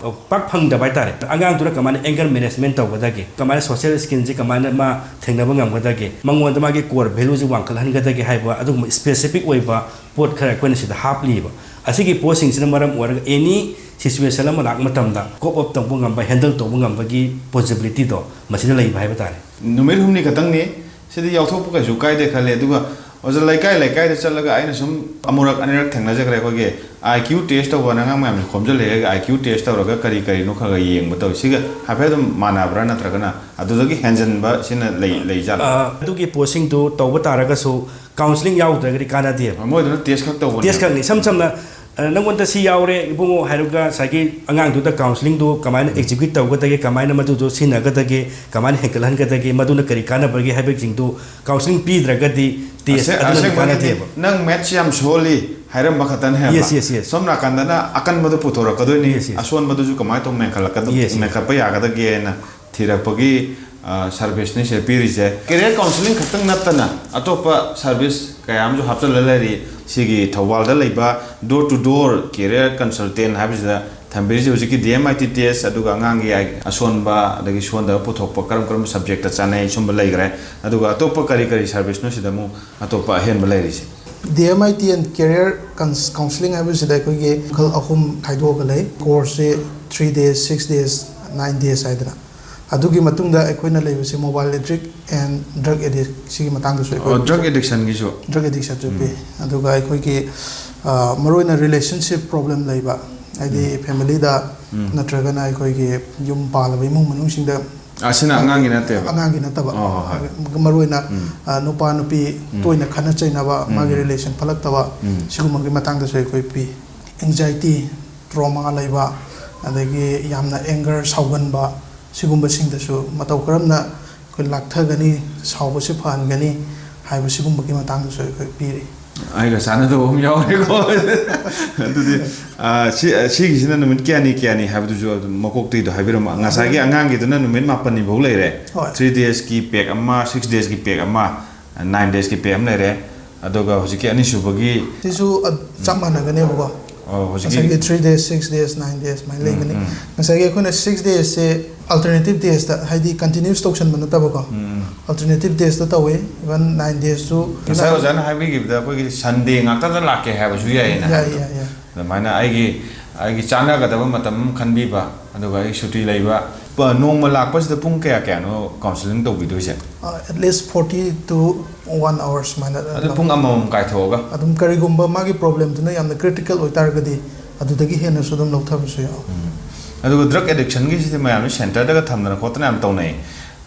ꯄꯥꯛ ꯐꯪꯗꯕ ꯍꯥꯏꯇꯥꯔꯦ꯫ ꯑꯉꯥꯡꯗꯨꯅ ꯀꯃꯥꯏꯅ ꯑꯦꯡꯒꯔ ꯃꯦꯅꯦꯖꯃꯦꯟ ꯇꯧꯒꯗꯒꯦ, ꯀꯃꯥꯏꯅ ꯁꯣꯁꯤꯌꯦꯜ ꯁ꯭ꯀꯤꯜꯁꯦ ꯀꯃꯥꯏꯅ ꯃꯥ ꯊꯦꯡꯅꯕ ꯉꯝꯒꯗꯒꯦ, ꯃꯉꯣꯟꯗ ꯃꯥꯒꯤ ꯀꯣꯔ ꯚꯦꯂꯨꯁꯦ ꯋꯥꯡꯈꯠꯍꯟꯒꯗꯒꯦ ꯍꯥꯏꯕ ꯑꯗꯨꯒꯨꯝꯕ ꯁ꯭ꯄꯦꯁꯤꯐꯤꯛ ꯑꯣꯏꯕ ꯄꯣꯠ ꯈꯔ ꯑꯩꯈꯣꯏꯅ ꯁꯤꯗ ꯍꯥꯞꯂꯤꯕ꯫ ꯑꯁꯤꯒꯤ ꯄꯣꯠꯁꯤꯡꯁꯤꯅ ꯃꯔꯝ ꯑꯣꯏꯔꯒ ꯑꯦꯅꯤ ꯁꯤꯆꯨꯋꯦꯁꯟ ꯑꯃ ꯂꯥꯛꯄ ꯃꯇꯝꯗ ꯀꯣꯞ ꯑꯞ ꯇꯧꯕ ꯉꯝꯕ, ꯍꯦꯟꯗꯜ ꯇꯧꯕ ꯉꯝꯕꯒꯤ ꯄꯣꯁꯤꯕꯤꯂꯤꯇꯤꯗꯣ ꯃꯁꯤꯗ ꯂꯩꯕ ꯍꯥꯏꯕ ꯇꯥꯔꯦ꯫ ꯅꯨꯃꯤꯠ ꯍꯨꯝꯅꯤ ꯈꯛꯇꯪꯅꯤ, ꯁꯤꯗꯤ ꯌꯥꯎꯊꯣꯛꯄ ꯀꯩꯁꯨ ꯀꯥꯏꯗꯦ ꯈꯜꯂꯦ꯫ ꯑꯗꯨꯒ ꯑꯣꯖꯥ, ꯂꯩꯀꯥꯏ ꯂꯩꯀꯥꯏꯗ ꯆꯠꯂꯒ ꯑꯩꯅ ꯁꯨꯝ ꯑꯃꯨꯔꯛ ꯑꯅꯤꯔꯛ ꯊꯦꯡꯅꯖꯈ꯭ꯔꯦ꯫ ꯑꯩꯈꯣꯏꯒꯤ ꯑꯥꯏ ꯀ꯭ꯌꯨ ꯇꯦꯁ ꯇꯧꯕꯅ ꯑꯉꯥꯡ ꯃꯌꯥꯝꯁꯦ ꯈꯣꯝꯖꯤꯜꯂꯛꯑꯒ ꯑꯥꯏ ꯀ꯭ꯌꯨ ꯇꯦꯁ ꯇꯧꯔꯒ ꯀꯔꯤ ꯀꯔꯤꯅꯣ ꯈꯔ ꯈꯔ ꯌꯦꯡꯕ ꯇꯧꯋꯤ꯫ ꯁꯤꯒ ꯍꯥꯏꯐꯦꯠ ꯑꯗꯨꯝ ꯃꯥꯟꯅꯕ꯭ꯔꯥ, ꯅꯠꯇ꯭ꯔꯒꯅ ꯑꯗꯨꯗꯒꯤ ꯍꯦꯟꯖꯟꯕ ꯁꯤꯅ ꯂꯩ, ꯂꯩꯖꯥꯠꯂꯥ? ꯑ, ꯑꯗꯨꯒꯤ ꯄꯣꯠꯁꯤꯡꯗꯨ ꯇꯧꯕ ꯇꯥꯔꯒꯁꯨ ꯀꯥꯎꯟꯁꯤꯂꯤꯡ ꯌꯥꯎꯗ꯭ꯔꯒꯗꯤ ꯀꯥꯟꯅꯗꯦꯕ꯫ ꯃꯣꯏꯗꯨꯅ ꯇꯦꯁ ꯈꯛ ꯇꯧꯕꯅꯦ꯫ ꯇꯦꯁ ꯈꯛꯅꯤ꯫ ꯏꯁꯝ ꯁꯝꯅ, ꯑ, "ꯅꯪꯉꯣꯟꯗ ꯁꯤ ꯌꯥꯎꯔꯦ ꯏꯕꯨꯡꯉꯣ" ꯍꯥꯏꯔꯒ ꯉꯁꯥꯏꯒꯤ ꯑꯉꯥꯡꯗꯨꯗ ꯀꯥꯎꯟꯁꯤꯂꯤꯡꯗꯨ ꯀꯃꯥꯏꯅ ꯎꯝ꯫ ꯑꯦꯛꯖꯤꯀ꯭ꯌꯨꯠ ꯇꯧꯒꯗꯒꯦ, ꯀꯃꯥꯏꯅ ꯃꯗꯨꯗꯣ ꯁꯤꯖꯤꯟꯅꯒꯗꯒꯦ, ꯀꯃꯥꯏꯅ ꯍꯦꯟꯒꯠꯍꯟꯒꯗꯒꯦ, ꯃꯗꯨꯅ ꯀꯔꯤ ꯀꯥꯟꯅꯕꯒꯦ ꯍꯥꯏꯕꯁꯤꯡꯗꯨ ꯀꯥꯎꯟꯁꯤꯂꯤꯡ ꯄꯤꯗ꯭ꯔꯒꯗꯤ ꯇꯦꯁ ꯑꯁꯦ-, ꯑꯗꯨꯅꯗꯤ ꯑꯁꯦꯡꯕꯒꯤꯗꯤ ꯀꯥꯟꯅꯗꯦꯕ꯫ "ꯅꯪ ꯃꯦꯠꯁ ꯌꯥꯝ ꯁꯣꯜꯂꯤ" ꯍꯥꯏꯔꯝꯕ ꯈꯛꯇꯅꯦ ꯍꯥꯏꯕ꯫ Yes, yes, yes. ꯁꯣꯝ ꯅꯥꯀꯟꯗꯅ ꯑꯀꯟꯕꯗꯨ ꯄꯨꯊꯣꯔꯛꯀꯗꯣꯏꯅꯤ, Yes, yes. ꯑꯁꯣꯟꯕꯗꯨꯁꯨ ꯀꯃꯥꯏꯅ ꯇꯧ ꯃꯦꯟꯈꯠꯂꯛꯀꯗ-, Yes, yes. ꯃꯦꯟꯈꯠꯄ ꯌꯥꯒꯗꯒꯦꯅ ꯊꯤꯔꯛꯄꯒꯤ, ꯑ, ꯁꯥꯔꯚꯤꯁꯅꯤ ꯁꯤꯗ ꯄꯤꯔꯤꯁꯦ꯫ ꯀꯦꯔꯤꯌꯔ ꯀꯥꯎꯟꯁꯤꯂꯤꯡ ꯈꯛꯇꯪ ꯅꯠꯇꯅ ꯑꯇꯣꯞꯄ ꯁꯥꯔꯚꯤꯁ ꯀꯌꯥ ꯑꯃꯁꯨ ꯍꯥꯞꯆꯤꯜꯂ ꯂꯩꯔꯤ꯫ ꯁꯤꯒꯤ ꯊꯧꯕꯥꯜꯗ ꯂꯩꯕ door to door career consultant ꯍꯥꯏꯕꯁꯤꯗ ꯊꯝꯕꯤꯔꯤꯁꯦ꯫ ꯍꯧꯖꯤꯛꯀꯤ ꯗꯤ ꯑꯦꯝ ꯑꯥꯏ ꯇꯤ ꯇꯦꯁ, ꯑꯗꯨꯒ ꯑꯉꯥꯡꯒꯤ ꯑꯥꯏ-, ꯑꯁꯣꯟꯕ ꯑꯗꯒꯤ ꯁꯣꯟꯗꯕ ꯄꯨꯊꯣꯛꯄ ꯀꯔꯝ ꯀꯔꯝꯕ ꯁꯕꯖꯦꯛꯇ ꯆꯥꯅꯩ, ꯁꯨꯝꯕ ꯂꯩꯈ꯭ꯔꯦ꯫ ꯑꯗꯨꯒ ꯑꯇꯣꯞꯄ ꯀꯔꯤ ꯀꯔꯤ ꯁꯥꯔꯚꯤꯁꯅꯣ ꯁꯤꯗ ꯑꯃꯨꯛ ꯑꯇꯣꯞꯄ ꯑꯍꯦꯟꯕ ꯂꯩꯔꯤꯁꯦ? D M I T and Career Cons-, Counseling ꯍꯥꯏꯕꯁꯤꯗ ꯑꯩꯈꯣꯏꯒꯤ ꯃꯈꯜ ꯑꯍꯨꯝ ꯈꯥꯏꯗꯣꯛꯑꯒ ꯂꯩ꯫ ꯀꯣꯔꯁꯁꯦ three days, six days, nine days ꯍꯥꯏꯗꯅ꯫ ꯑꯗꯨꯒꯤ ꯃꯇꯨꯡꯗ ꯑꯩꯈꯣꯏꯅ ꯂꯩꯕꯁꯦ mobile addict and drug addict ꯁꯤꯒꯤ ꯃꯇꯥꯡꯗꯁꯨ ꯑꯩꯈꯣꯏ ꯑꯣ, drug addictionꯒꯤꯁꯨ? Drug addictionꯁꯨ ꯄꯤ꯫ ꯎꯝ꯫ ꯑꯗꯨꯒ ꯑꯩꯈꯣꯏꯒꯤ, ꯑ, ꯃꯔꯨꯑꯣꯏꯅ relationship problem ꯂꯩꯕ, ꯍꯥꯏꯗꯤ ꯎꯝ꯫ Familyꯗ ꯎꯝ꯫ ꯅꯠꯇ꯭ꯔꯒꯅ ꯑꯩꯈꯣꯏꯒꯤ ꯌꯨꯝ ꯄꯥꯜꯂꯕ ꯏꯃꯨꯡ ꯃꯅꯨꯡꯁꯤꯡꯗ ꯑꯁꯤꯅ ꯑꯉꯥꯡꯒꯤ ꯅꯠꯇꯦꯕ꯫ ꯑꯉꯥꯡꯒꯤ ꯅꯠꯇꯕ꯫ ꯑꯣ, ꯍꯣꯏ, ꯍꯣꯏ꯫ ꯃꯔꯨꯑꯣꯏꯅ ꯎꯝ꯫ ꯑ, ꯅꯨꯄꯥ ꯅꯨꯄꯤ ꯎꯝ꯫ ꯇꯣꯏꯅ ꯈꯠꯅ ꯆꯩꯅꯕ, ꯎꯝ꯫ ꯃꯥꯒꯤ relation ꯐꯠꯂꯛꯇꯕ, ꯎꯝ꯫ ꯁꯤꯒꯨꯝꯕꯒꯤ ꯃꯇꯥꯡꯗꯁꯨ ꯑꯩꯈꯣꯏ ꯄꯤ꯫ Anxiety, trauma ꯂꯩꯕ, ꯑꯗꯒꯤ ꯌꯥꯝꯅ anger, ꯁꯥꯎꯒꯟꯕ, ꯁꯤꯒꯨꯝꯕꯁꯤꯡꯗꯁꯨ ꯃꯇꯧ ꯀꯔꯝꯅ ꯑꯩꯈꯣꯏ ꯂꯥꯛꯊꯒꯅꯤ, ꯁꯥꯎꯕꯁꯤ ꯐꯍꯟꯒꯅꯤ ꯍꯥꯏꯕ ꯁꯤꯒꯨꯝꯕꯒꯤ ꯃꯇꯥꯡꯗꯁꯨ ꯑꯩꯈꯣꯏ ꯄꯤꯔꯤ꯫ ꯑꯩꯒ ꯆꯥꯟꯅꯗꯕ ꯑꯃ ꯌꯥꯎꯔꯦꯀꯣ꯫ ꯑꯗꯨꯗꯤ, ꯑ, ꯁꯤ, ꯑ, ꯁꯤꯒꯤꯁꯤꯅ ꯅꯨꯃꯤꯠ ꯀꯌꯥꯅꯤ, ꯀꯌꯥꯅꯤ ꯍꯥꯏꯕꯗꯨꯁꯨ ꯑꯗꯨꯝ ꯃꯀꯣꯛꯇꯒꯤꯗꯣ ꯍꯥꯏꯕꯤꯔꯝꯃꯣ꯫ ꯉꯁꯥꯏꯒꯤ ꯑꯉꯥꯡꯒꯤꯗꯨꯅ ꯅꯨꯃꯤꯠ ꯃꯥꯄꯟꯅꯤ ꯐꯥꯎ ꯂꯩꯔꯦ꯫ ꯍꯣꯏ꯫ Three days ꯀꯤ pack ꯑꯃ, six days ꯀꯤ pack ꯑꯃ, nine days ꯀꯤ pack ꯑꯃ ꯂꯩꯔꯦ꯫ ꯑꯗꯨꯒ ꯍꯧꯖꯤꯛꯀꯤ ꯑꯅꯤꯁꯨꯕꯒꯤ, ꯁꯤꯁꯨ, ꯑ, ꯆꯞ ꯃꯥꯟꯅꯒꯅꯦꯕꯀꯣ꯫ ꯑꯣ, ꯍꯧꯖꯤꯛꯀꯤ ꯉꯁꯥꯏꯒꯤ three days, six days, nine days ꯁꯨꯃꯥꯏꯅ ꯎꯝ, ꯂꯩꯒꯅꯤ꯫ ꯎꯝ꯫ ꯉꯁꯥꯏꯒꯤ ꯑꯩꯈꯣꯏꯅ six days ꯁꯦ alternative days ꯇ, ꯍꯥꯏꯗꯤ continuous ꯇꯧꯁꯟꯕ ꯅꯠꯇꯕꯀꯣ꯫ ꯎꯝ, ꯎꯝ꯫ Alternative days ꯇ ꯇꯧꯋꯤ, even nine days ꯁꯨ꯫ ꯉꯁꯥꯏ ꯑꯣꯖꯥꯅ ꯍꯥꯏꯕꯤꯈꯤꯕꯗ ꯑꯩꯈꯣꯏꯒꯤ Sunday ꯉꯥꯛꯇꯗ ꯂꯥꯛꯀꯦ ꯍꯥꯏꯕꯁꯨ ꯌꯥꯏꯌꯦꯅ ꯌꯥꯏ, ꯍꯥꯏꯕꯗꯣ꯫ ꯌꯥꯏ, ꯌꯥꯏ꯫ ꯑꯗꯨꯃꯥꯏꯅ ꯑꯩꯒꯤ, ꯑꯩꯒꯤ ꯆꯥꯟꯅꯒꯗꯕ ꯃꯇꯝ ꯑꯃ ꯈꯟꯕꯤꯕ, ꯑꯗꯨꯒ ꯑꯩ ꯁꯨꯇꯤ ꯂꯩꯕ꯫ ꯄ-, ꯅꯣꯡꯃ ꯂꯥꯛꯄꯁꯤꯗ ꯄꯨꯡ ꯀꯌꯥ ꯀꯌꯥꯅꯣ counselling ꯇꯧꯕꯤꯗꯣꯏꯁꯦ? ꯑ, at least forty to one hour ꯁꯨꯃꯥꯏꯅ ꯑꯗꯨ ꯄꯨꯡ ꯑꯃꯃꯝ ꯀꯥꯏꯊꯣꯛꯑꯒ? ꯑꯗꯨꯝ ꯀꯔꯤꯒꯨꯝꯕ ꯃꯥꯒꯤ problem ꯗꯨꯅ ꯌꯥꯝꯅ critical ꯑꯣꯏꯇꯥꯔꯒꯗꯤ ꯑꯗꯨꯗꯒꯤ ꯍꯦꯟꯅꯁꯨ ꯑꯗꯨꯝ ꯂꯧꯊꯕꯁꯨ ꯌꯥꯎꯋꯤ꯫ ꯎꯝ꯫ ꯑꯗꯨꯒ drug addiction ꯒꯤꯁꯤꯗꯤ ꯃꯌꯥꯝꯁꯨ centre ꯗꯒ ꯊꯝꯗꯅ ꯈꯣꯠꯇꯅ ꯌꯥꯝ ꯇꯧꯅꯩ꯫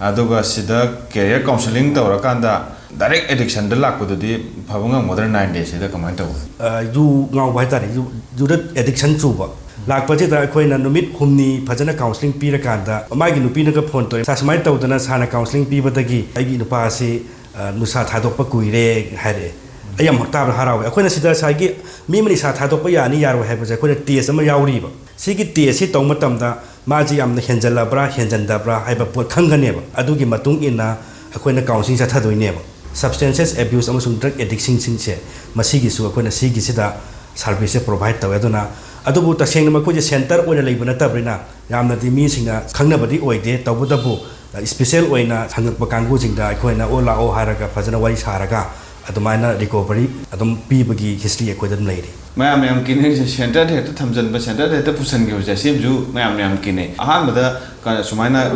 ꯑꯗꯨꯒ ꯁꯤꯗ career counselling ꯇꯧꯔꯀꯥꯟꯗ direct addiction ꯗ ꯂꯥꯛꯄꯗꯨꯗꯤ ꯐꯕ ꯉꯝꯒꯗ꯭ꯔꯥ nine days ꯁꯤꯗ ꯀꯃꯥꯏꯅ ꯇꯧꯕ? ꯑ, ꯌꯨ ꯉꯥꯎꯕ ꯍꯥꯏꯇꯥꯔꯦ, ꯌꯨ, ꯌꯨꯗ addiction ꯆꯨꯕ꯫ ꯂꯥꯛꯄꯁꯤꯗ ꯑꯩꯈꯣꯏꯅ ꯅꯨꯃꯤꯠ ꯍꯨꯝꯅꯤ ꯐꯖꯅ counselling ꯄꯤꯔꯀꯥꯟꯗ ꯃꯥꯒꯤ ꯅꯨꯄꯤꯅꯒ phone ꯇꯧꯔꯦ, "ꯁꯥꯔ, ꯁꯨꯃꯥꯏꯅ ꯇꯧꯗꯅ ꯁꯥꯔꯅ counselling ꯄꯤꯕꯗꯒꯤ ꯑꯩꯒꯤ ꯅꯨꯄꯥꯁꯤ, ꯑ, ꯅꯤꯁꯥ ꯊꯥꯗꯣꯛꯄ ꯀꯨꯏꯔꯦ" ꯍꯥꯏꯔꯛꯑꯦ꯫ ꯑꯩ ꯌꯥꯝ ꯇꯥꯕꯗ ꯍꯔꯥꯎꯋꯦ꯫ ꯑꯩꯈꯣꯏꯅ ꯁꯤꯗ ꯉꯁꯥꯏꯒꯤ ꯃꯤ ꯑꯃ ꯅꯤꯁꯥ ꯊꯥꯗꯣꯛꯄ ꯌꯥꯅꯤ ꯌꯥꯔꯣꯏ ꯍꯥꯏꯕꯁꯦ ꯑꯩꯈꯣꯏꯅ test ꯑꯃ ꯌꯥꯎꯔꯤꯕ꯫ ꯁꯤꯒꯤ test ꯁꯤ ꯇꯧꯕ ꯃꯇꯝꯗ ꯃꯥꯁꯤ ꯌꯥꯝꯅ ꯍꯦꯟꯖꯜꯂꯕ꯭ꯔꯥ ꯍꯦꯟꯖꯟꯗꯕ꯭ꯔꯥ ꯍꯥꯏꯕ ꯄꯣꯠ ꯈꯪꯒꯅꯦꯕ꯫ ꯑꯗꯨꯒꯤ ꯃꯇꯨꯡ ꯏꯟꯅ ꯑꯩꯈꯣꯏꯅ counselling ꯆꯠꯊꯗꯣꯏꯅꯦꯕ꯫ Substances abuse ꯑꯃꯁꯨꯡ drug addiction ꯁꯤꯡꯁꯦ, ꯃꯁꯤꯒꯤꯁꯨ ꯑꯩꯈꯣꯏꯅ ꯁꯤꯒꯤꯁꯤꯗ service ꯁꯦ provide ꯇꯧꯋꯦ꯫ ꯑꯗꯨꯅ, ꯑꯗꯨꯕꯨ ꯇꯁꯦꯡꯅ ꯃꯈꯣꯏꯁꯦ centre ꯑꯣꯏꯅ ꯂꯩꯕ ꯅꯠꯇꯕꯅꯤꯅ ꯌꯥꯝꯅꯗꯤ ꯃꯤꯁꯤꯡꯅ ꯈꯪꯅꯕꯗꯤ ꯑꯣꯏꯗꯦ꯫ ꯇꯧꯕꯇꯕꯨ, special ꯑꯣꯏꯅ ꯍꯪꯉꯛꯄ ꯀꯥꯡꯕꯨꯁꯤꯡꯗ ꯑꯩꯈꯣꯏꯅ "ꯑꯣ, ꯂꯥꯛꯑꯣ" ꯍꯥꯏꯔꯒ ꯐꯖꯅ ꯋꯥꯔꯤ ꯁꯥꯔꯒ ꯑꯗꯨꯃꯥꯏꯅ recovery ꯑꯗꯨꯝ ꯄꯤꯕꯒꯤ history ꯑꯩꯈꯣꯏꯗ ꯑꯗꯨꯝ ꯂꯩꯔꯤ꯫ ꯃꯌꯥꯝ ꯃꯌꯥꯝ ꯀꯤꯅꯩꯁꯦ, ꯁꯦꯟꯇꯔꯗ ꯍꯦꯛꯇ ꯊꯝꯖꯤꯟꯕ, ꯁꯦꯟꯇꯔꯗ ꯍꯦꯛꯇ ꯄꯨꯁꯟꯈꯤꯕꯁꯦ, ꯁꯤꯃꯁꯨ ꯃꯌꯥꯝ ꯃꯌꯥꯝ ꯀꯤꯅꯩ꯫ ꯑꯍꯥꯟꯕꯗ ꯀ-, ꯁꯨꯃꯥꯏꯅ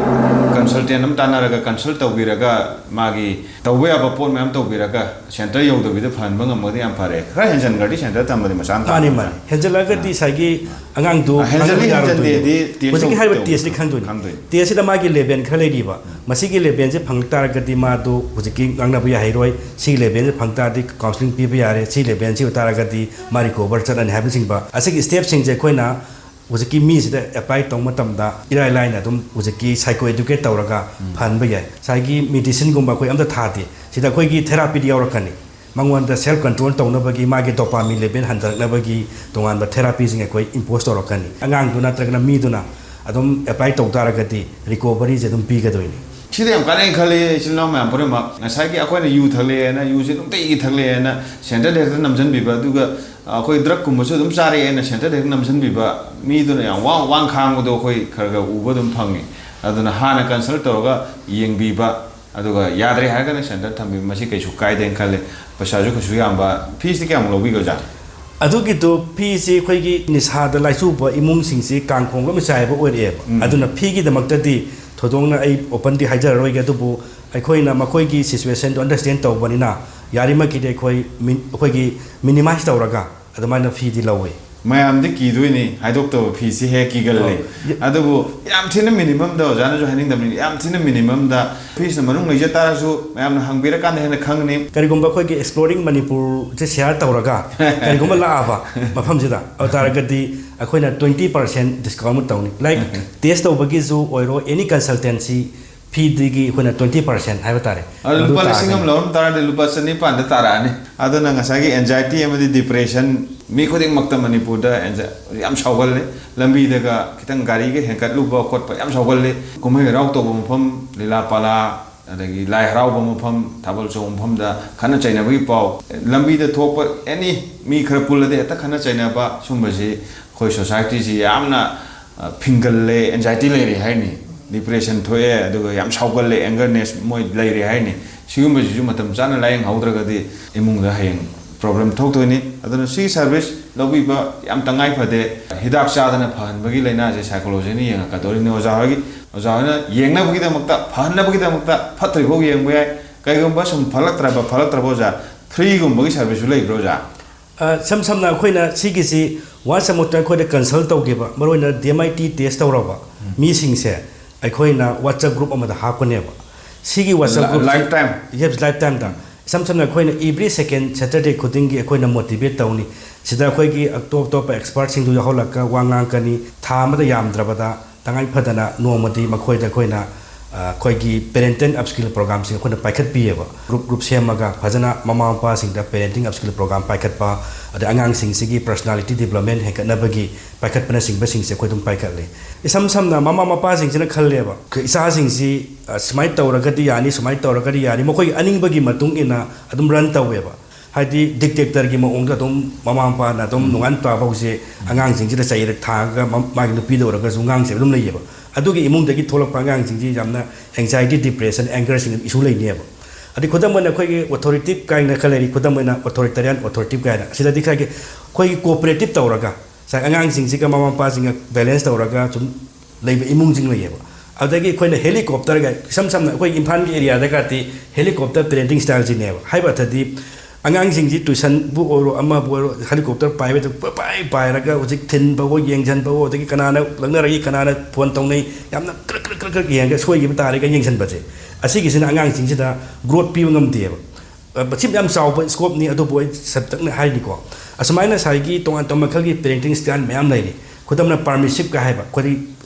ꯀꯟꯁꯜꯇꯦꯟ ꯑꯃ ꯇꯥꯟꯅꯔꯒ, ꯀꯟꯁꯜ ꯇꯧꯕꯤꯔꯒ, ꯃꯥꯒꯤ ꯇꯧꯕ ꯌꯥꯕ ꯄꯣꯠ ꯃꯌꯥꯝ ꯇꯧꯕꯤꯔꯒ, ꯁꯦꯟꯇꯔ ꯌꯧꯗꯕꯤꯗ ꯐꯍꯟꯕ ꯉꯝꯃꯗꯤ ꯌꯥꯝ ꯐꯔꯦ꯫ ꯈꯔ ꯍꯦꯟꯖꯟꯈ꯭ꯔꯗꯤ ꯁꯦꯟꯇꯔ ꯊꯝꯕꯗꯤ ꯃꯁꯥꯅ ꯃꯥꯅꯤ, ꯇꯥꯕꯅꯤꯅ꯫ ꯃꯥꯅꯤ꯫ ꯍꯦꯟꯖꯜꯂꯛꯑꯒꯗꯤ ꯉꯁꯥꯏꯒꯤ ꯑꯉꯥꯡꯗꯣ ꯑ, ꯍꯦꯟꯖꯜꯂꯤ, ꯉꯥꯡꯅꯕ ꯌꯥꯔꯣꯏꯗꯣꯏꯅꯦ꯫ ꯍꯦꯟꯖꯟꯗꯦꯗꯤ ꯇꯦꯁ ꯍꯧꯖꯤꯛꯀꯤ ꯍꯥꯏꯔꯤꯕ ꯇꯦꯁꯇꯤ ꯈꯪꯗꯣꯏꯅꯤ꯫ ꯈꯪꯗꯣꯏꯅꯤ꯫ ꯇꯦꯁꯁꯤꯗ ꯃꯥꯒꯤ ꯂꯦꯚꯦꯜ ꯈꯔ ꯂꯩꯔꯤꯕ꯫ ꯃꯁꯤꯒꯤ ꯂꯦꯚꯦꯜꯁꯦ ꯐꯪꯂꯛ ꯇꯥꯔꯒꯗꯤ ꯃꯥꯗꯣ ꯍꯧꯖꯤꯛꯀꯤ ꯉꯥꯡꯅꯕ ꯌꯥꯍꯩꯔꯣꯏ꯫ ꯁꯤꯒꯤ ꯂꯦꯚꯦꯜꯁꯦ ꯐꯪ ꯇꯥꯔꯗꯤ ꯀꯥꯎꯟꯁꯤꯂꯤꯡ ꯄꯤꯕ ꯌꯥꯔꯦ꯫ ꯁꯤ ꯂꯦꯚꯦꯜꯁꯤ ꯑꯣꯏ ꯇꯥꯔꯒꯗꯤ ꯃꯥ ꯔꯤꯀꯣꯚꯔ ꯆꯠꯂꯅꯤ ꯍꯥꯏꯕꯅꯆꯤꯡꯕ꯫ ꯑꯁꯤꯒꯤ ꯁ꯭ꯇꯦꯞꯁꯤꯡꯁꯦ ꯑꯩꯈꯣꯏꯅ ꯍꯧꯖꯤꯛꯀꯤ ꯃꯤꯁꯤꯗ ꯑꯦꯄ꯭ꯂꯥꯏ ꯇꯧꯕ ꯃꯇꯝꯗ ꯏꯔꯥꯏ ꯂꯥꯏꯅ ꯑꯗꯨꯝ ꯍꯧꯖꯤꯛꯀꯤ ꯁꯥꯏꯀꯣ ꯑꯦꯗꯨꯀꯦꯠ ꯇꯧꯔꯒ ꯎꯝ꯫ ꯐꯍꯟꯕ ꯌꯥꯏ꯫ ꯉꯁꯥꯏꯒꯤ ꯃꯦꯗꯤꯁꯤꯟꯒꯨꯝꯕ ꯑꯩꯈꯣꯏ ꯑꯝꯇ ꯊꯥꯗꯦ꯫ ꯁꯤꯗ ꯑꯩꯈꯣꯏꯒꯤ ꯊꯦꯔꯥꯄꯤꯗꯤ ꯌꯥꯎꯔꯛꯀꯅꯤ꯫ ꯃꯉꯣꯟꯗ ꯁꯦꯜꯐ ꯀꯟꯇ꯭ꯔꯣꯜ ꯇꯧꯅꯕꯒꯤ, ꯃꯥꯒꯤ ꯗꯣꯄꯥꯃꯤꯟ ꯂꯦꯚꯦꯜ ꯍꯟꯊꯔꯛꯅꯕꯒꯤ ꯇꯣꯉꯥꯟꯕ ꯊꯦꯔꯥꯄꯤꯁꯤꯡ ꯑꯩꯈꯣꯏ ꯏꯝꯄꯣꯁ ꯇꯧꯔꯛꯀꯅꯤ꯫ ꯑꯉꯥꯡꯗꯨ ꯅꯠꯇ꯭ꯔꯒꯅ ꯃꯤꯗꯨꯅ ꯑꯗꯨꯝ ꯑꯦꯄ꯭ꯂꯥꯏ ꯇꯧ ꯇꯥꯔꯒꯗꯤ ꯔꯤꯀꯣꯚꯔꯤꯁꯦ ꯑꯗꯨꯝ ꯄꯤꯒꯗꯣꯏꯅꯤ꯫ ꯁꯤꯗ ꯌꯥꯝ ꯀꯥꯟꯅꯩ ꯈꯜꯂꯤ ꯏꯆꯤꯜ ꯏꯅꯥꯎ ꯃꯌꯥꯝ ꯄꯨꯝꯅꯃꯛ꯫ ꯉꯁꯥꯏꯒꯤ ꯑꯩꯈꯣꯏꯅ ꯌꯨ ꯊꯛꯂꯛꯑꯦꯅ, ꯌꯨꯁꯦ ꯅꯨꯡꯇꯤꯒꯤ ꯊꯛꯂꯛꯑꯦꯅ ꯁꯦꯟꯇꯔꯗ ꯍꯦꯛꯇ ꯅꯝꯁꯤꯟꯕꯤꯕ, ꯑꯗꯨꯒ ꯑꯩꯈꯣꯏ ꯗ꯭ꯔꯒꯀꯨꯝꯕꯁꯨ ꯑꯗꯨꯝ ꯆꯥꯔꯛꯑꯦꯅ ꯁꯦꯟꯇꯔꯗ ꯍꯦꯛꯇ ꯅꯝꯁꯤꯟꯕꯤꯕ, ꯃꯤꯗꯨꯅ ꯌꯥꯝ ꯋꯥ ꯋꯥꯅ ꯈꯥꯡꯕꯗꯣ ꯑꯩꯈꯣꯏ ꯈꯔ ꯈꯔ ꯎꯕ ꯑꯗꯨꯝ ꯐꯪꯉꯤ꯫ ꯑꯗꯨꯅ ꯍꯥꯟꯅ ꯀꯟꯁꯜ ꯇꯧꯔꯒ ꯌꯦꯡꯕꯤꯕ, ꯑꯗꯨꯒ ꯌꯥꯗ꯭ꯔꯦ ꯍꯥꯏꯔꯒꯅ ꯁꯦꯟꯇꯔ ꯊꯝꯕꯤꯕ, ꯃꯁꯤ ꯀꯩꯁꯨ ꯀꯥꯏꯗꯦꯅ ꯈꯜꯂꯤ꯫ ꯄꯩꯁꯥꯁꯨ ꯀꯩꯁꯨ ꯌꯥꯝꯕ, ꯐꯤꯁꯇꯤ ꯀꯌꯥꯃꯨꯛ ꯂꯧꯕꯤꯒꯦ, ꯑꯣꯖꯥ? ꯑꯗꯨꯒꯤꯗꯣ ꯐꯤꯁꯤ ꯑꯩꯈꯣꯏꯒꯤ ꯅꯤꯁꯥꯗ ꯂꯥꯏꯆꯨꯕ ꯏꯃꯨꯡꯁꯤꯡꯁꯤ ꯀꯥꯡꯈꯣꯡ ꯂꯣꯏꯅ ꯆꯥꯏꯕ ꯑꯣꯏꯔꯛꯑꯦꯕ꯫ ꯎꯝ꯫ ꯑꯗꯨꯅ ꯐꯤꯒꯤꯗꯃꯛꯇꯗꯤ ꯊꯣꯏꯗꯣꯛꯅ ꯑꯩ ꯑꯣꯄꯟꯗꯤ ꯍꯥꯏꯖꯔꯔꯣꯏꯒꯦ, ꯑꯗꯨꯕꯨ ꯑꯩꯈꯣꯏꯅ ꯃꯈꯣꯏꯒꯤ ꯁꯤꯆꯨꯋꯦꯁꯟꯗꯣ ꯑꯟꯗꯔꯁ꯭ꯇꯦꯟ ꯇꯧꯕꯅꯤꯅ ꯌꯥꯔꯤꯃꯈꯩꯗꯤ ꯑꯩꯈꯣꯏ ꯃꯤ-, ꯑꯩꯈꯣꯏꯒꯤ ꯃꯤꯅꯤꯃꯥꯏꯁ ꯇꯧꯔꯒ ꯑꯗꯨꯃꯥꯏꯅ ꯐꯤꯗꯤ ꯂꯧꯋꯤ꯫ ꯃꯌꯥꯝꯗꯤ ꯀꯤꯗꯣꯏꯅꯤ, ꯍꯥꯏꯗꯣꯛꯇꯕ ꯐꯤꯁꯤ ꯍꯦꯛ ꯀꯤꯒꯜꯂꯤ꯫ ꯑꯧ꯫ ꯑꯗꯨꯕꯨ ꯌꯥꯝ ꯊꯤꯅ ꯃꯤꯅꯤꯃꯝꯗ, ꯑꯣꯖꯥꯅꯁꯨ ꯍꯥꯏꯅꯤꯡꯗꯕꯅꯤ, ꯌꯥꯝ ꯊꯤꯅ ꯃꯤꯅꯤꯃꯝꯗ, ꯐꯤꯁꯅ ꯃꯅꯨꯡ ꯂꯩꯖ ꯇꯥꯔꯁꯨ ꯃꯌꯥꯝꯅ ꯍꯪꯕꯤꯔꯀꯥꯟꯗ ꯍꯦꯟꯅ ꯈꯪꯒꯅꯤ꯫ ꯀꯔꯤꯒꯨꯝꯕ ꯑꯩꯈꯣꯏꯒꯤ ꯑꯦꯛꯁꯄ꯭ꯂꯣꯔꯤꯡ ꯃꯅꯤꯄꯨꯔꯁꯦ ꯁꯤꯌꯥꯔ ꯇꯧꯔꯒ ꯀꯔꯤꯒꯨꯝꯕ ꯂꯥꯛꯑꯕ ꯃꯐꯝꯁꯤꯗ, ꯑꯗꯨ ꯇꯥꯔꯒꯗꯤ ꯑꯩꯈꯣꯏꯅ ꯇ꯭ꯋꯦꯟꯇꯤ ꯄꯥꯔꯁꯦꯟ ꯗꯤꯁꯀꯥꯎꯟ ꯇꯧꯅꯤ꯫ ꯂꯥꯏꯛ, ꯇꯦꯁ ꯇꯧꯕꯒꯤꯁꯨ ꯑꯣꯏꯔꯣ, ꯑꯦꯅꯤ ꯀꯟꯁꯜꯇꯦꯟꯁꯤ ꯐꯤꯗꯒꯤ ꯑꯩꯈꯣꯏꯅ ꯇ꯭ꯋꯦꯟꯇꯤ ꯄꯥꯔꯁꯦꯟ ꯍꯥꯏꯕ ꯇꯥꯔꯦ꯫ ꯑꯗꯨ ꯃꯗꯨ ꯂꯨꯄꯥ ꯂꯤꯁꯤꯡ ꯑꯃ ꯇꯥꯒꯅꯤ꯫ ꯂꯧꯔꯝ ꯇꯥꯔꯗꯤ ꯂꯨꯄꯥ ꯆꯅꯤꯄꯥꯟꯗ ꯇꯥꯔꯛꯑꯅꯤ꯫ ꯑꯗꯨꯅ ꯉꯁꯥꯏꯒꯤ ꯑꯦꯟꯖꯥꯏꯇꯤ ꯑꯃꯗꯤ ꯗꯤꯄ꯭ꯔꯦꯁꯟ ꯃꯤ ꯈꯨꯗꯤꯡꯃꯛꯇ ꯃꯅꯤꯄꯨꯔꯗ ꯑꯦꯟꯖꯥꯏ-, ꯌꯥꯝ ꯁꯥꯎꯒꯜꯂꯤ꯫ ꯂꯝꯕꯤꯗꯒ ꯈꯤꯇꯪ ꯒꯥꯔꯤꯒ ꯍꯦꯟꯀꯠꯂꯨꯕ ꯈꯣꯠꯄ ꯌꯥꯝ ꯁꯥꯎꯒꯜꯂꯤ꯫ ꯀꯨꯝꯍꯩ ꯍꯔꯥꯎ ꯇꯧꯕ ꯃꯐꯝ, ꯂꯤꯂꯥ ꯄꯥꯂꯥ, ꯑꯗꯒꯤ ꯂꯥꯏ ꯍꯔꯥꯎꯕ ꯃꯐꯝ, ꯊꯥꯕꯜ ꯆꯣꯡꯕ ꯃꯐꯝꯗ ꯈꯠꯅ ꯆꯩꯅꯕꯒꯤ ꯄꯥꯎ, ꯂꯝꯕꯤꯗ ꯊꯣꯛꯄ ꯑꯦꯅꯤ ꯃꯤ ꯈꯔ ꯄꯨꯜꯂꯗꯤ ꯍꯦꯛꯇ ꯈꯠꯅ ꯆꯩꯅꯕ, ꯁꯨꯝꯕꯁꯤ ꯑꯩꯈꯣꯏ ꯁꯣꯁꯥꯏꯇꯤꯁꯤ ꯌꯥꯝꯅ, ꯑ, ꯐꯤꯡꯒꯜꯂꯦ, ꯑꯦꯟꯖꯥꯏꯇꯤ ꯂꯩꯔꯦ ꯍꯥꯏꯅꯤ, ꯗꯤꯄ꯭ꯔꯦꯁꯟ ꯊꯣꯛꯑꯦ, ꯑꯗꯨꯒ ꯌꯥꯝ ꯁꯥꯎꯒꯜꯂꯦ, ꯑꯦꯡꯒꯔꯅꯦꯁ ꯃꯣꯏ ꯂꯩꯔꯦ ꯍꯥꯏꯅꯤ꯫ ꯁꯤꯒꯨꯝꯕꯁꯤꯁꯨ ꯃꯇꯝ ꯆꯥꯅ ꯂꯥꯏꯌꯦꯡꯍꯧꯗ꯭ꯔꯒꯗꯤ ꯏꯃꯨꯡꯗ ꯍꯌꯦꯡ ꯄ꯭ꯔꯣꯕ꯭ꯂꯦꯝ ꯊꯣꯛꯇꯣꯏꯅꯤ꯫ ꯑꯗꯨꯅ ꯁꯤꯒꯤ ꯁꯥꯔꯚꯤꯁ ꯂꯧꯕꯤꯕ ꯌꯥꯝ ꯇꯉꯥꯏ ꯐꯗꯦ꯫ ꯍꯤꯗꯥꯛ ꯆꯥꯗꯅ ꯐꯍꯟꯕꯒꯤ ꯂꯥꯏꯅꯥꯁꯦ ꯁꯥꯏꯀꯣꯂꯣꯖꯤꯅ ꯌꯦꯡꯉꯛꯀꯗꯧꯔꯤꯅꯤ꯫ ꯑꯣꯖꯥ ꯍꯣꯏꯒꯤ, ꯑꯣꯖꯥ ꯍꯣꯏꯅ ꯌꯦꯡꯅꯕꯒꯤꯗꯃꯛꯇ, ꯐꯍꯟꯅꯕꯒꯤꯗꯃꯛꯇ ꯐꯠꯇ꯭ꯔꯤꯐꯥꯎ ꯌꯦꯡꯕ ꯌꯥꯏ꯫ ꯀꯩꯒꯨꯝꯕ ꯁꯨꯝ ꯐꯠꯂꯛꯇ꯭ꯔꯕ, ꯐꯠꯂꯛꯇ꯭ꯔꯕ ꯑꯣꯖꯥ, ꯐ꯭ꯔꯤꯒꯨꯝꯕꯒꯤ ꯁꯥꯔꯚꯤꯁꯁꯨ ꯂꯩꯕ꯭ꯔꯣ ꯑꯣꯖꯥ? ꯑ, ꯏꯁꯝ ꯁꯝꯅ ꯑꯩꯈꯣꯏꯅ ꯁꯤꯒꯤꯁꯤ ꯋꯥꯟꯁ ꯑꯃꯨꯛꯇ ꯑꯩꯈꯣꯏꯗ ꯀꯟꯁꯜ ꯇꯧꯈꯤꯕ, ꯃꯔꯨꯑꯣꯏꯅ ꯗꯤ ꯑꯦꯝ ꯑꯥꯏ ꯇꯤ ꯇꯦꯁ ꯇꯧꯔꯕ ꯃꯤꯁꯤꯡꯁꯦ ꯑꯩꯈꯣꯏꯅ ꯋꯥꯆꯞ ꯒ꯭ꯔꯨꯞ ꯑꯃꯗ ꯍꯥꯞꯀꯅꯦꯕ꯫ ꯁꯤꯒꯤ ꯋꯥꯆꯞ ꯂ-, ꯒ꯭ꯔꯨꯞꯁꯤ ꯂꯥꯏꯐ ꯇꯥꯏꯝ? ꯌꯦꯁ, ꯂꯥꯏꯐ ꯇꯥꯏꯝꯗ꯫ ꯏꯁꯝ ꯁꯝꯅ ꯑꯩꯈꯣꯏꯅ ꯑꯦꯕ꯭ꯔꯤ ꯁꯦꯀꯦꯟ ꯁꯦꯇꯔꯗꯦ ꯈꯨꯗꯤꯡꯒꯤ ꯑꯩꯈꯣꯏꯅ ꯃꯣꯇꯤꯚꯦꯠ ꯇꯧꯅꯤ꯫ ꯁꯤꯗ ꯑꯩꯈꯣꯏꯒꯤ ꯑꯇꯣꯞ ꯑꯇꯣꯞꯄ ꯑꯦꯛꯁꯄꯔꯠꯁꯤꯡꯗꯨ ꯌꯥꯎꯍꯜꯂꯒ ꯋꯥ ꯉꯥꯡꯉꯛꯀꯅꯤ꯫ ꯊꯥ ꯑꯃꯗ ꯌꯥꯝꯗ꯭ꯔꯕꯗ ꯇꯉꯥꯏ ꯐꯗꯅ ꯅꯣꯡꯃꯗꯤ ꯃꯈꯣꯏꯗ ꯑꯩꯈꯣꯏꯅ, ꯑ, ꯑꯩꯈꯣꯏꯒꯤ ꯄꯦꯔꯦꯟꯇꯦꯜ ꯑꯞꯁ꯭ꯀꯤꯜ ꯄ꯭ꯔꯣꯒ꯭ꯔꯥꯝꯁꯤꯡ ꯑꯩꯈꯣꯏꯅ ꯄꯥꯏꯈꯠꯄꯤꯌꯦꯕ꯫ ꯒ꯭ꯔꯨꯞ ꯒ꯭ꯔꯨꯞ ꯁꯦꯝꯃꯒ ꯐꯖꯅ ꯃꯃꯥ ꯃꯄꯥꯁꯤꯡꯗ ꯄꯦꯔꯦꯟꯇꯤꯡ ꯑꯞꯁ꯭ꯀꯤꯜ ꯄ꯭ꯔꯣꯒ꯭ꯔꯥꯝ ꯄꯥꯏꯈꯠꯄ, ꯑꯗꯩ ꯑꯉꯥꯡꯁꯤꯡꯁꯤꯒꯤ ꯄꯔꯁꯣꯅꯥꯂꯤꯇꯤ ꯗꯤꯕ꯭ꯂꯞꯃꯦꯟ ꯍꯦꯟꯒꯠꯅꯕꯒꯤ ꯄꯥꯏꯈꯠꯄꯅꯆꯤꯡꯕꯁꯤꯡꯁꯦ ꯑꯩꯈꯣꯏ ꯑꯗꯨꯝ ꯄꯥꯏꯈꯠꯂꯤ꯫ ꯏꯁꯝ ꯁꯝꯅ ꯃꯃꯥ ꯃꯄꯥꯁꯤꯡꯁꯤꯅ ꯈꯜꯂꯦꯕ, "ꯑꯩꯈꯣꯏ ꯏꯆꯥꯁꯤꯡꯁꯤ, ꯑ, ꯁꯨꯃꯥꯏꯅ ꯇꯧꯔꯒꯗꯤ ꯌꯥꯅꯤ, ꯁꯨꯃꯥꯏꯅ ꯇꯧꯔꯒꯗꯤ ꯌꯥꯅꯤ", ꯃꯈꯣꯏꯒꯤ ꯑꯅꯤꯡꯕꯒꯤ ꯃꯇꯨꯡ ꯏꯟꯅ ꯑꯗꯨꯝ ꯔꯟ ꯇꯧꯋꯦꯕ꯫ ꯍꯥꯏꯗꯤ ꯗꯤꯛꯇꯦꯛꯇꯔꯒꯤ ꯃꯑꯣꯡꯗ ꯑꯗꯨꯝ ꯃꯃꯥ ꯃꯄꯥꯅ ꯑꯗꯨꯝ ꯅꯣꯡꯉꯥꯟ ꯇꯥꯐꯥꯎꯁꯦ ꯑꯉꯥꯡꯁꯤꯡꯁꯤꯗ ꯆꯩꯔ ꯊꯥꯔꯒ ꯃ-, ꯃꯥꯒꯤ ꯅꯨꯄꯤꯗ ꯑꯣꯏꯔꯒꯁꯨ ꯉꯥꯡꯖꯕ ꯑꯗꯨꯝ ꯂꯩꯌꯦꯕ꯫ ꯑꯗꯨꯒꯤ ꯏꯃꯨꯡꯗꯒꯤ ꯊꯣꯛꯂꯛꯄ ꯑꯉꯥꯡꯁꯤꯡꯁꯤ ꯌꯥꯝꯅ ꯑꯦꯡꯖꯥꯏꯇꯤ, ꯗꯤꯄ꯭ꯔꯦꯁꯟ, ꯑꯦꯡꯒꯔꯁꯤꯡ ꯏꯁꯨ ꯂꯩꯅꯦꯕ꯫ ꯑꯗꯩ ꯈꯨꯗꯝ ꯑꯣꯏꯅ ꯑꯩꯈꯣꯏꯒꯤ ꯑꯣꯊꯣꯔꯤꯇꯤꯞ ꯀꯥꯏꯅ ꯈꯔ ꯂꯩꯔꯤ, ꯈꯨꯗꯝ ꯑꯣꯏꯅ ꯑꯣꯊꯣꯔꯤꯇꯦꯔꯤꯌꯥꯟ ꯑꯣꯊꯣꯔꯤꯇꯤꯞ ꯀꯥꯏꯅ꯫ ꯑꯁꯤꯗꯗꯤ ꯈꯔꯒꯤ ꯑꯩꯈꯣꯏꯒꯤ ꯀꯣꯑꯣꯄꯔꯦꯇꯤꯞ ꯇꯧꯔꯒ ꯉꯁꯥꯏ ꯑꯉꯥꯡꯁꯤꯡꯁꯤꯒ ꯃꯃꯥ ꯃꯄꯥꯁꯤꯡꯒ ꯕꯦꯂꯦꯟꯁ ꯇꯧꯔꯒ ꯁꯨꯝ ꯂꯩꯕ ꯏꯃꯨꯡꯁꯤꯡ ꯂꯩꯌꯦꯕ꯫ ꯑꯗꯒꯤ ꯑꯩꯈꯣꯏꯅ ꯍꯦꯂꯤꯀꯣꯞꯇꯔꯒ, ꯏꯁꯝ ꯁꯝꯅ ꯑꯩꯈꯣꯏ ꯏꯝꯐꯥꯜꯒꯤ ꯑꯦꯔꯤꯌꯥꯗꯒꯗꯤ ꯍꯦꯂꯤꯀꯣꯞꯇꯔ ꯄꯦꯔꯦꯟꯇꯤꯡ ꯁ꯭ꯇꯥꯏꯜꯁꯤꯅꯦꯕ꯫ ꯍꯥꯏꯕ ꯑꯔꯊꯗꯤ ꯑꯉꯥꯡꯁꯤꯡꯁꯤ ꯇꯨꯏꯁꯟꯕꯨ ꯑꯣꯏꯔꯣ, ꯑꯃꯕꯨ ꯑꯣꯏꯔꯣ, ꯍꯦꯂꯤꯀꯣꯞꯇꯔ ꯄꯥꯏꯕꯗ ꯄꯥꯏ ꯄꯥꯏꯔꯒ ꯍꯧꯖꯤꯛ ꯊꯤꯟꯕꯋꯣ, ꯌꯦꯡꯁꯤꯟꯕꯋꯣ, ꯑꯗꯒꯤ ꯀꯅꯥꯅ ꯂꯛꯅꯔꯛꯏ, ꯀꯅꯥꯅ ꯐꯣꯟ ꯇꯧꯅꯩ, ꯌꯥꯝꯅ ꯀ꯭ꯔꯛ ꯀ꯭ꯔꯛ ꯀ꯭ꯔꯛ ꯀ꯭ꯔꯛ ꯌꯦꯡꯉꯒ ꯁꯣꯏꯈꯤꯕ ꯇꯥꯔꯦꯒ ꯌꯦꯡꯁꯤꯟꯕꯁꯦ, ꯑꯁꯤꯒꯤꯁꯤꯅ ꯑꯉꯥꯡꯁꯤꯡꯁꯤꯗ ꯒ꯭ꯔꯣꯠ ꯄꯤꯕ ꯉꯝꯗꯦꯕ꯫ ꯑ, ꯃꯁꯤ ꯌꯥꯝ ꯆꯥꯎꯕ ꯁ꯭ꯀꯣꯞꯅꯤ, ꯑꯗꯨꯕꯨ ꯑꯩ ꯁꯝꯇꯛꯅ ꯍꯥꯏꯔꯤꯀꯣ꯫ ꯑꯁꯨꯃꯥꯏꯅ ꯉꯁꯥꯏꯒꯤ ꯇꯣꯉꯥꯟ ꯇꯣꯉꯥꯟ ꯃꯈꯜꯒꯤ ꯄꯦꯔꯦꯟꯇꯤꯡ ꯁ꯭ꯇꯥꯏꯜ ꯃꯌꯥꯝ ꯂꯩꯔꯤ꯫ ꯈꯨꯗꯝꯅ ꯄꯥꯔꯃꯤꯁꯤꯞꯀ ꯍꯥꯏꯕ, ꯑꯩꯈꯣꯏꯗꯤ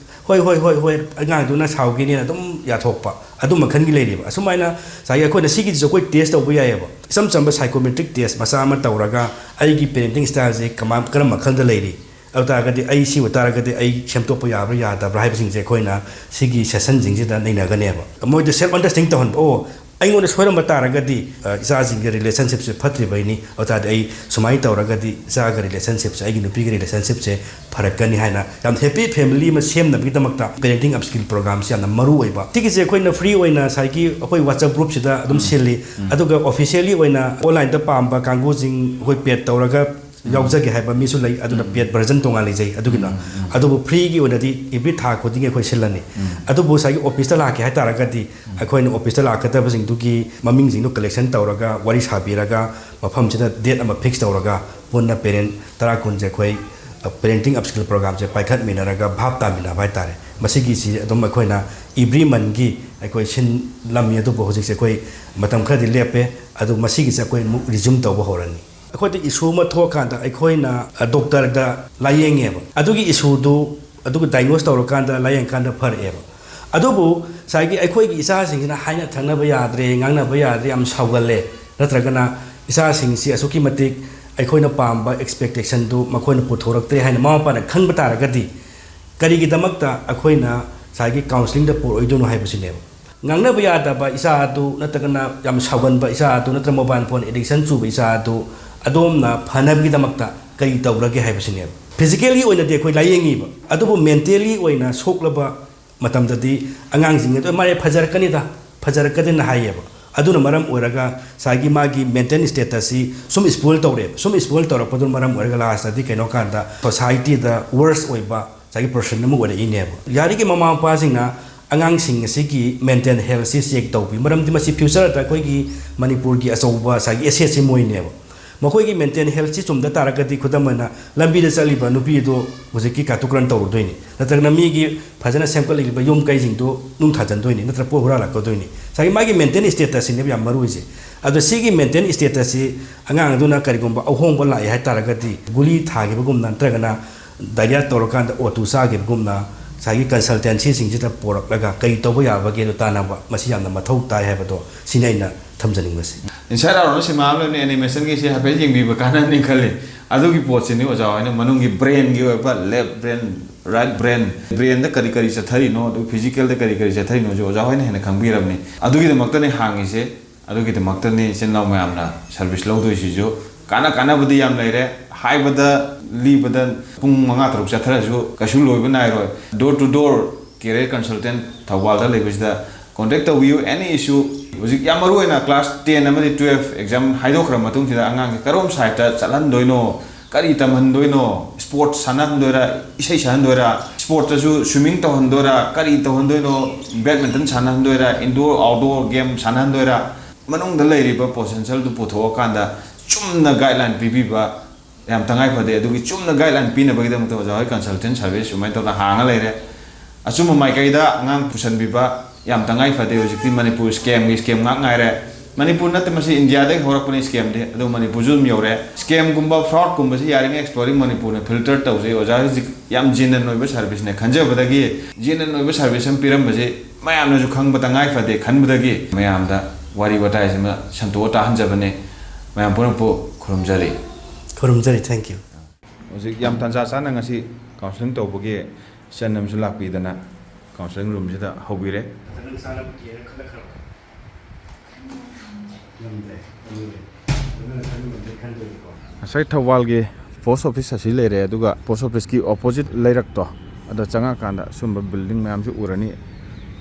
"ꯍꯣꯏ, ꯍꯣꯏ, ꯍꯣꯏ, ꯍꯣꯏ, ꯑꯉꯥꯡꯗꯨꯅ ꯁꯥꯎꯈꯤꯅꯤꯅ" ꯑꯗꯨꯝ ꯌꯥꯊꯣꯛꯄ, ꯑꯗꯨ ꯃꯈꯜꯒꯤ ꯂꯩꯔꯤꯕ꯫ ꯑꯁꯨꯃꯥꯏꯅ ꯉꯁꯥꯏꯒꯤ ꯑꯩꯈꯣꯏꯅ ꯁꯤꯒꯤꯁꯤꯁꯨ ꯑꯩꯈꯣꯏ ꯇꯦꯁ ꯇꯧꯕ ꯌꯥꯏꯑꯕ꯫ ꯏꯆꯝ ꯆꯝꯕ ꯁꯥꯏꯀꯣꯃꯦꯇ꯭ꯔꯤꯛ ꯇꯦꯁ ꯃꯆꯥ ꯑꯃ ꯇꯧꯔꯒ ꯑꯩꯒꯤ ꯄꯦꯔꯦꯟꯇꯤꯡ ꯁ꯭ꯇꯥꯏꯜꯁꯦ ꯀꯃꯥꯏ-, ꯀꯔꯝꯕ ꯃꯈꯜꯗ ꯂꯩꯔꯤ, ꯑꯗꯨ ꯇꯥꯔꯒꯗꯤ ꯑꯩ ꯁꯤ ꯑꯣꯏ ꯇꯥꯔꯒꯗꯤ ꯑꯩ ꯁꯦꯝꯗꯣꯛꯄ ꯌꯥꯕ꯭ꯔꯥ ꯌꯥꯗꯕ꯭ꯔꯥ ꯍꯥꯏꯕꯁꯤꯡꯁꯦ ꯑꯩꯈꯣꯏꯅ ꯁꯤꯒꯤ ꯁꯦꯁꯟꯁꯤꯡꯁꯤꯗ ꯅꯩꯅꯒꯅꯦꯕ꯫ ꯃꯣꯏꯗ ꯁꯦꯜꯐ ꯑꯟꯗꯔꯁ꯭ꯇꯦꯟꯗꯤꯡ ꯇꯧꯍꯟꯕ꯫ "ꯑꯣ, ꯑꯩꯉꯣꯟꯗ ꯁꯣꯏꯔꯝꯕ ꯇꯥꯔꯒꯗꯤ, ꯑ, ꯏꯆꯥꯁꯤꯡꯒꯤ ꯔꯤꯂꯦꯁꯟꯁꯤꯞꯁꯦ ꯐꯠꯇ꯭ꯔꯤꯕꯩꯅꯤ, ꯑꯗꯨ ꯇꯥꯔꯗꯤ ꯑꯩ ꯁꯨꯃꯥꯏꯅ ꯇꯧꯔꯒꯗꯤ ꯏꯆꯥꯒ ꯔꯤꯂꯦꯁꯟꯁꯤꯞꯁꯦ, ꯑꯩꯒꯤ ꯅꯨꯄꯤꯒꯤ ꯔꯤꯂꯦꯁꯟꯁꯤꯞꯁꯦ ꯐꯔꯛꯀꯅꯤ ꯍꯥꯏꯅ ꯌꯥꯝ ꯍꯦꯄꯤ ꯐꯦꯃꯤꯂꯤ ꯑꯃ ꯁꯦꯝꯅꯕꯒꯤꯗꯃꯛꯇ ꯄꯦꯔꯦꯟꯇꯤꯡ ꯑꯞꯁ꯭ꯀꯤꯜ ꯄ꯭ꯔꯣꯒ꯭ꯔꯥꯝꯁꯤ ꯌꯥꯝꯅ ꯃꯔꯨ ꯑꯣꯏꯕ꯫ ꯁꯤꯒꯤꯁꯦ ꯑꯩꯈꯣꯏꯅ ꯐ꯭ꯔꯤ ꯑꯣꯏꯅ ꯉꯁꯥꯏꯒꯤ ꯑꯩꯈꯣꯏ WhatsApp ꯒ꯭ꯔꯨꯞꯁꯤꯗ ꯑꯗꯨꯝ ꯁꯤꯜꯂꯤ, ꯑꯗꯨꯒ ꯑꯣꯐꯤꯁꯤꯌꯦꯜꯂꯤ ꯑꯣꯏꯅ ꯑꯣꯟꯂꯥꯏꯟꯗ ꯄꯥꯝꯕ ꯀꯥꯡꯕꯨꯁꯤꯡ ꯑꯩꯈꯣꯏ ꯄꯦꯗ ꯇꯧꯔꯒ ꯌꯥꯎꯖꯒꯦ ꯍꯥꯏꯕ ꯃꯤꯁꯨ ꯂꯩ, ꯑꯗꯨꯅ ꯄꯦꯗ ꯚꯔꯖꯟ ꯇꯣꯉꯥꯟ ꯂꯩꯖꯩ꯫ ꯑꯗꯨꯒꯤꯅ ꯑꯗꯨꯕꯨ ꯐ꯭ꯔꯤꯒꯤ ꯑꯣꯏꯅꯗꯤ ꯑꯦꯚ꯭ꯔꯤ ꯊꯥ ꯈꯨꯗꯤꯡꯒꯤ ꯑꯩꯈꯣꯏ ꯁꯤꯜꯂꯅꯤ꯫ ꯑꯗꯨꯕꯨ ꯉꯁꯥꯏꯒꯤ ꯑꯣꯐꯤꯁꯇ ꯂꯥꯛꯀꯦ ꯍꯥꯏ ꯇꯥꯔꯒꯗꯤ ꯑꯩꯈꯣꯏꯅ ꯑꯣꯐꯤꯁꯇ ꯂꯥꯛꯀꯗꯕꯁꯤꯡꯗꯨꯒꯤ ꯃꯃꯤꯡꯁꯤꯡꯗꯨ ꯀꯂꯦꯛꯁꯟ ꯇꯧꯔꯒ, ꯋꯥꯔꯤ ꯁꯥꯕꯤꯔꯒ, ꯃꯐꯝꯁꯤꯗ ꯗꯦꯠ ꯑꯃ ꯐꯤꯛꯁ ꯇꯧꯔꯒ ꯄꯨꯟꯅ ꯄꯦꯔꯦꯟ ꯇꯔꯥ ꯀꯨꯟꯁꯦ ꯑꯩꯈꯣꯏ, ꯑ, ꯄꯦꯔꯦꯟꯇꯤꯡ ꯑꯞꯁ꯭ꯀꯤꯜ ꯄ꯭ꯔꯣꯒ꯭ꯔꯥꯝꯁꯦ ꯄꯥꯏꯈꯠꯃꯤꯟꯅꯔꯒ ꯚꯥꯞ ꯇꯥꯃꯤꯟꯅꯕ ꯍꯥꯏꯇꯥꯔꯦ꯫ ꯃꯁꯤꯒꯤꯁꯤ ꯑꯗꯨꯝ ꯑꯩꯈꯣꯏꯅ ꯑꯦꯚ꯭ꯔꯤ ꯃꯟꯒꯤ ꯑꯩꯈꯣꯏ ꯁꯤꯟꯂꯝꯃꯤ, ꯑꯗꯨꯕꯨ ꯍꯧꯖꯤꯛꯁꯦ ꯑꯩꯈꯣꯏ ꯃꯇꯝ ꯈꯔꯗꯤ ꯂꯦꯞꯄꯦ꯫ ꯑꯗꯨ ꯃꯁꯤꯒꯤꯁꯦ ꯑꯩꯈꯣꯏ ꯑꯃꯨꯛ ꯔꯤꯖ꯭ꯌꯨꯝ ꯇꯧꯕ ꯍꯧꯔꯅꯤ꯫ ꯑꯩꯈꯣꯏꯗ ꯏꯁꯨ ꯑꯃ ꯊꯣꯛꯑꯀꯥꯟꯗ ꯑꯩꯈꯣꯏꯅ, ꯑ, ꯗꯣꯛꯇꯔꯗ ꯂꯥꯌꯦꯡꯉꯦꯕ꯫ ꯑꯗꯨꯒꯤ ꯏꯁꯨꯗꯨ, ꯑꯗꯨꯒ ꯗꯥꯏꯒꯅꯣꯁ ꯇꯧꯔꯀꯥꯟꯗ, ꯂꯥꯌꯦꯡꯀꯥꯟꯗ ꯐꯔꯛꯑꯦꯕ꯫ ꯑꯗꯨꯕꯨ ꯉꯁꯥꯏꯒꯤ ꯑꯩꯈꯣꯏꯒꯤ ꯏꯆꯥꯁꯤꯡꯁꯤꯅ ꯍꯥꯏꯅ ꯊꯛꯅꯕ ꯌꯥꯗ꯭ꯔꯦ, ꯉꯥꯡꯅꯕ ꯌꯥꯗ꯭ꯔꯦ, ꯌꯥꯝ ꯁꯥꯎꯒꯜꯂꯦ, ꯅꯠꯇ꯭ꯔꯒꯅ ꯏꯆꯥꯁꯤꯡꯁꯤ ꯑꯁꯨꯛꯀꯤ ꯃꯇꯤꯛ ꯑꯩꯈꯣꯏꯅ ꯄꯥꯝꯕ ꯑꯦꯛꯁꯄꯦꯛꯇꯦꯁꯟꯗꯨ ꯃꯈꯣꯏꯅ ꯄꯨꯊꯣꯔꯛꯇ꯭ꯔꯦ ꯍꯥꯏꯅ ꯃꯃꯥ ꯃꯄꯥꯅ ꯈꯪꯕ ꯇꯥꯔꯒꯗꯤ, ꯀꯔꯤꯒꯤꯗꯃꯛꯇ ꯑꯩꯈꯣꯏꯅ ꯉꯁꯥꯏꯒꯤ ꯀꯥꯎꯟꯁꯤꯂꯤꯡꯗ ꯄꯨꯔꯛꯑꯣꯏꯗꯣꯏꯅꯣ ꯍꯥꯏꯕꯁꯤꯅꯦꯕ꯫ ꯉꯥꯡꯅꯕ ꯌꯥꯗꯕ ꯏꯆꯥ ꯑꯗꯨ, ꯅꯠꯇ꯭ꯔꯒꯅ ꯌꯥꯝ ꯁꯥꯎꯒꯟꯕ ꯏꯆꯥ ꯑꯗꯨ, ꯅꯠꯇ꯭ꯔꯒ ꯃꯣꯕꯥꯏꯜ ꯐꯣꯟ ꯑꯦꯗꯤꯛꯁꯟ ꯆꯨꯕ ꯏꯆꯥ ꯑꯗꯨ ꯑꯗꯣꯝꯅ ꯐꯅꯕꯒꯤꯗꯃꯛꯇ ꯀꯔꯤ ꯇꯧꯔꯒꯦ ꯍꯥꯏꯕꯁꯤꯅꯦꯕ꯫ ꯐꯤꯖꯤꯀꯦꯜꯒꯤ ꯑꯣꯏꯅꯗꯤ ꯑꯩꯈꯣꯏ ꯂꯥꯌꯦꯡꯉꯤꯕ, ꯑꯗꯨꯕꯨ ꯃꯦꯟꯇꯦꯜꯂꯤ ꯑꯣꯏꯅ ꯁꯣꯛꯂꯕ ꯃꯇꯝꯗꯗꯤ ꯑꯉꯥꯡꯁꯤꯡ ꯑꯗꯨ "ꯃꯥꯁꯦ ꯐꯖꯔꯛꯀꯅꯤꯗ, ꯐꯖꯔꯛꯀꯅꯤꯅ" ꯍꯥꯏꯌꯦꯕ꯫ ꯑꯗꯨꯅ ꯃꯔꯝ ꯑꯣꯏꯔꯒ ꯉꯁꯥꯏꯒꯤ ꯃꯥꯒꯤ ꯃꯦꯟꯇꯦꯜ ꯁ꯭ꯇꯦꯇꯁꯁꯤ ꯁꯨꯝ ꯁ꯭ꯄꯣꯏꯜ ꯇꯧꯔꯦꯕ꯫ ꯁꯨꯝ ꯁ꯭ꯄꯣꯏꯜ ꯇꯧꯔꯛꯄꯗꯨꯅ ꯃꯔꯝ ꯑꯣꯏꯔꯒ ꯂꯥꯁꯇꯗꯤ ꯀꯩꯅꯣ ꯀꯥꯟꯗ ꯁꯣꯁꯥꯏꯇꯤꯗ ꯋꯔꯁ ꯑꯣꯏꯕ ꯉꯁꯥꯏꯒꯤ ꯄꯔꯁꯟ ꯑꯃ ꯑꯣꯏꯔꯛꯏꯅꯦꯕ꯫ ꯌꯥꯔꯤꯒꯩ ꯃꯃꯥ ꯃꯄꯥꯁꯤꯡꯅ ꯑꯉꯥꯡꯁꯤꯡ ꯑꯁꯤꯒꯤ ꯃꯦꯟꯇꯦꯜ ꯍꯦꯜꯊꯁꯤ ꯆꯦꯛ ꯇꯧꯕꯤ꯫ ꯃꯔꯝꯗꯤ ꯃꯁꯤ ꯐ꯭ꯌꯨꯆꯔꯗ ꯑꯩꯈꯣꯏꯒꯤ ꯃꯅꯤꯄꯨꯔꯒꯤ ꯑꯆꯧꯕ ꯉꯁꯥꯏꯒꯤ ꯑꯦꯁꯦꯠꯁꯤ ꯃꯣꯏꯅꯦꯕ꯫ ꯃꯈꯣꯏꯒꯤ ꯃꯦꯟꯇꯦꯜ ꯍꯦꯜꯊꯁꯤ ꯆꯨꯝꯗ ꯇꯥꯔꯒꯗꯤ, ꯈꯨꯗꯝ ꯑꯣꯏꯅ, ꯂꯝꯕꯤꯗ ꯆꯠꯂꯤꯕ ꯅꯨꯄꯤ ꯑꯗꯣ ꯍꯧꯖꯤꯛꯀꯤ ꯀꯥꯇꯨ ꯀꯥꯔꯟ ꯇꯧꯔꯨꯗꯣꯏꯅꯤ, ꯅꯠꯇ꯭ꯔꯒꯅ ꯃꯤꯒꯤ ꯐꯖꯅ ꯁꯦꯝꯒꯠꯂꯛꯂꯤꯕ ꯌꯨꯝ ꯀꯩꯁꯤꯡꯗꯣ ꯅꯨꯡ ꯊꯥꯖꯟꯗꯣꯏꯅꯤ, ꯅꯠꯇ꯭ꯔꯒ ꯄꯣꯠ ꯍꯨꯔꯥꯜꯂꯛꯀꯗꯣꯏꯅꯤ꯫ ꯉꯁꯥꯏꯒꯤ ꯃꯥꯒꯤ ꯃꯦꯟꯇꯦꯜ ꯁ꯭ꯇꯦꯇꯁꯁꯤꯅꯦꯕ ꯌꯥꯝ ꯃꯔꯨ ꯑꯣꯏꯁꯦ꯫ ꯑꯗꯣ ꯁꯤꯒꯤ ꯃꯦꯟꯇꯦꯜ ꯁ꯭ꯇꯦꯇꯁꯁꯤ ꯑꯉꯥꯡ ꯑꯗꯨꯅ ꯀꯔꯤꯒꯨꯝꯕ ꯑꯍꯣꯡꯕ ꯂꯥꯛꯑꯦ ꯍꯥꯏ ꯇꯥꯔꯒꯗꯤ, ꯒꯨꯂꯤ ꯊꯥꯈꯤꯕꯒꯨꯝꯅ, ꯅꯠꯇ꯭ꯔꯒꯅ ꯗꯥꯏꯔꯤꯌꯥ ꯇꯧꯔꯀꯥꯟꯗ ꯑꯣ ꯇꯨ ꯆꯥꯈꯤꯕꯒꯨꯝꯅ, ꯉꯁꯥꯏꯒꯤ ꯀꯟꯁꯜꯇꯦꯟꯁꯤꯁꯤꯡꯁꯤꯗ ꯄꯣꯔꯛꯂꯒ ꯀꯔꯤ ꯇꯧꯕ ꯌꯥꯕꯒꯦꯗꯣ ꯇꯥꯟꯅꯕ, ꯃꯁꯤ ꯌꯥꯝꯅ ꯃꯊꯧ ꯇꯥꯏ ꯍꯥꯏꯕꯗꯣ ꯁꯤꯅꯤ ꯑꯩꯅ ꯊꯝꯖꯅꯤꯡꯕꯁꯦ꯫ ꯏꯟꯁꯥꯏꯠ ꯑꯥꯎꯠ ꯑꯅ ꯁꯤꯅꯦꯃꯥ ꯑꯃ ꯂꯩꯕꯅꯦ, ꯑꯦꯅꯤꯃꯦꯁꯟꯒꯤ, ꯁꯤ ꯍꯥꯏꯐꯦꯠ ꯌꯦꯡꯕꯤꯕ ꯀꯥꯟꯅꯅꯤ ꯈꯜꯂꯤ꯫ ꯑꯗꯨꯒꯤ ꯄꯣꯠꯁꯤꯅꯤ ꯑꯣꯖꯥ ꯍꯣꯏꯅ ꯃꯅꯨꯡꯒꯤ ꯕ꯭ꯔꯦꯟꯒꯤ ꯑꯣꯏꯕ, ꯂꯦꯐ ꯕ꯭ꯔꯦꯟ, ꯔꯥꯏꯠ ꯕ꯭ꯔꯦꯟ, ꯕ꯭ꯔꯦꯟꯗ ꯀꯔꯤ ꯀꯔꯤ ꯆꯠꯊꯔꯤꯅꯣ, ꯑꯗꯨ ꯐꯤꯖꯤꯀꯦꯜꯗ ꯀꯔꯤ ꯀꯔꯤ ꯆꯠꯊꯔꯤꯅꯣꯁꯨ ꯑꯣꯖꯥ ꯍꯣꯏꯅ ꯍꯦꯟꯅ ꯈꯪꯕꯤꯔꯕꯅꯤ꯫ ꯑꯗꯨꯒꯤꯗꯃꯛꯇꯅꯤ ꯍꯥꯡꯉꯤꯁꯦ, ꯑꯗꯨꯒꯤꯗꯃꯛꯇꯅꯤ ꯏꯆꯤꯟ ꯏꯅꯥꯎ ꯃꯌꯥꯝꯅ ꯁꯥꯔꯚꯤꯁ ꯂꯧꯗꯣꯏꯁꯤꯁꯨ꯫ ꯀꯥꯟꯅ ꯀꯥꯟꯅꯕꯗꯤ ꯌꯥꯝ ꯂꯩꯔꯦ, ꯍꯥꯏꯕꯗ ꯂꯤꯕꯗ ꯄꯨꯡ ꯃꯉꯥ ꯇꯔꯨꯛ ꯆꯠꯊꯔꯁꯨ ꯀꯩꯁꯨ ꯂꯣꯏꯕ ꯅꯥꯏꯔꯣꯏ꯫ Door to door career consultant ꯊꯧꯕꯥꯜꯗ ꯂꯩꯕꯁꯤꯗ contact ꯇꯧꯕꯤꯌꯨ, any issue꯫ ꯍꯧꯖꯤꯛ ꯌꯥꯝ ꯃꯔꯨ ꯑꯣꯏꯅ class ten ꯑꯃꯗꯤ twelve exam ꯍꯥꯏꯗꯣꯛꯈ꯭ꯔ ꯃꯇꯨꯡꯁꯤꯗ ꯑꯉꯥꯡꯁꯦ ꯀꯔꯣꯝ ꯁꯥꯏꯠꯇ ꯆꯠꯍꯟꯗꯣꯏꯅꯣ, ꯀꯔꯤ ꯇꯝꯍꯟꯗꯣꯏꯅꯣ, ꯁ꯭ꯄꯣꯔꯠꯁ ꯁꯥꯟꯅꯍꯟꯗꯣꯏꯔꯥ, ꯏꯁꯩ ꯁꯛꯍꯟꯗꯣꯏꯔꯥ, ꯁ꯭ꯄꯣꯔꯠꯇꯁꯨ ꯁ꯭ꯋꯤꯃꯤꯡ ꯇꯧꯍꯟꯗꯣꯏꯔꯥ, ꯀꯔꯤ ꯇꯧꯍꯟꯗꯣꯏꯅꯣ, ꯕꯦꯗꯃꯤꯟꯇꯟ ꯁꯥꯟꯅꯍꯟꯗꯣꯏꯔꯥ, ꯏꯟꯗꯣꯔ ꯑꯥꯎꯠꯗꯣꯔ ꯒꯦꯝ ꯁꯥꯟꯅꯍꯟꯗꯣꯏꯔꯥ, ꯃꯅꯨꯡꯗ ꯂꯩꯔꯤꯕ ꯄꯣꯇꯦꯟꯁꯤꯌꯦꯜꯗꯨ ꯄꯨꯊꯣꯛꯑꯀꯥꯟꯗ ꯆꯨꯝꯅ ꯒꯥꯏꯗꯂꯥꯏꯟ ꯄꯤꯕꯤꯕ ꯌꯥꯝ ꯇꯉꯥꯏ ꯐꯗꯦ꯫ ꯑꯗꯨꯒꯤ ꯆꯨꯝꯅ ꯒꯥꯏꯗꯂꯥꯏꯟ ꯄꯤꯅꯕꯒꯤꯗꯃꯛꯇ ꯑꯣꯖꯥ ꯍꯣꯏ ꯀꯟꯁꯜꯇꯦꯟ ꯁꯥꯔꯚꯤꯁ ꯁꯨꯃꯥꯏꯅ ꯇꯧꯗꯅ ꯍꯥꯡꯉ ꯂꯩꯔꯦ꯫ ꯑꯆꯨꯝꯕ ꯃꯥꯏꯀꯩꯗ ꯑꯉꯥꯡ ꯄꯨꯁꯟꯕꯤꯕ ꯌꯥꯝ ꯇꯉꯥꯏ ꯐꯗꯦ꯫ ꯍꯧꯖꯤꯛꯇꯤ ꯃꯅꯤꯄꯨꯔ ꯁ꯭ꯀꯦꯝꯒꯤ ꯁ꯭ꯀꯦꯝ ꯉꯥꯛ ꯉꯥꯏꯔꯦ꯫ ꯃꯅꯤꯄꯨꯔ ꯅꯠꯇꯦ, ꯃꯁꯤ ꯏꯟꯗꯤꯌꯥꯗꯒꯤ ꯍꯧꯔꯛꯄꯅꯤ ꯁ꯭ꯀꯦꯝꯗꯤ, ꯑꯗꯨ ꯃꯅꯤꯄꯨꯔꯁꯨ ꯑꯗꯨꯝ ꯌꯧꯔꯦ꯫ ꯁ꯭ꯀꯦꯝꯒꯨꯝꯕ ꯐ꯭ꯔꯣꯗꯀꯨꯝꯕꯁꯤ ꯌꯥꯔꯤꯉꯩ Exploring Manipur ꯅ ꯐꯤꯜꯇꯔ ꯇꯧꯖꯩ꯫ ꯑꯣꯖꯥ ꯍꯧꯖꯤꯛ ꯌꯥꯝ ꯖꯦꯅꯨꯏꯟ ꯑꯣꯏꯕ ꯁꯥꯔꯚꯤꯁꯅꯦ ꯈꯟꯖꯕꯗꯒꯤ, ꯖꯦꯅꯨꯏꯟ ꯑꯣꯏꯕ ꯁꯥꯔꯚꯤꯁ ꯑꯃ ꯄꯤꯔꯝꯕꯁꯦ ꯃꯌꯥꯝꯅꯁꯨ ꯈꯪꯕ ꯇꯉꯥꯏ ꯐꯗꯦ ꯈꯟꯕꯗꯒꯤ ꯃꯌꯥꯝꯗ ꯋꯥꯔꯤ ꯋꯥꯇꯥꯏꯁꯤꯃ ꯁꯟꯗꯣꯛꯑ ꯇꯥꯍꯟꯖꯕꯅꯦ꯫ ꯃꯌꯥꯝ ꯄꯨꯝꯅꯃꯛꯄꯨ ꯈꯨꯔꯨꯝꯖꯔꯤ꯫ ꯈꯨꯔꯨꯝꯖꯔꯤ꯫ Thank you꯫ ꯍꯧꯖꯤꯛ ꯌꯥꯝ ꯇꯥꯟꯖꯥ ꯆꯥꯅ ꯉꯁꯤ ꯀꯥꯎꯟꯁꯤꯂꯤꯡ ꯇꯧꯕꯒꯤ ꯏꯆꯟ ꯑꯃꯁꯨ ꯂꯥꯛꯄꯤꯗꯅ ꯀꯥꯎꯟꯁꯤꯂꯤꯡ ꯔꯨꯝꯁꯤꯗ ꯍꯧꯕꯤꯔꯦ꯫ ꯉꯁꯥꯏ ꯊꯧꯕꯥꯜꯒꯤ ꯄꯣꯁ ꯑꯣꯐꯤꯁ ꯑꯁꯤ ꯂꯩꯔꯦ, ꯑꯗꯨꯒ ꯄꯣꯁ ꯑꯣꯐꯤꯁꯀꯤ ꯑꯣꯄꯣꯖꯤꯠ ꯂꯩꯔꯛꯇꯣ ꯑꯗꯣ ꯆꯪꯉꯛꯀꯥꯟꯗ ꯁꯨꯝꯕ ꯕꯤꯜꯗꯤꯡ ꯃꯌꯥꯝꯁꯨ ꯎꯔꯅꯤ꯫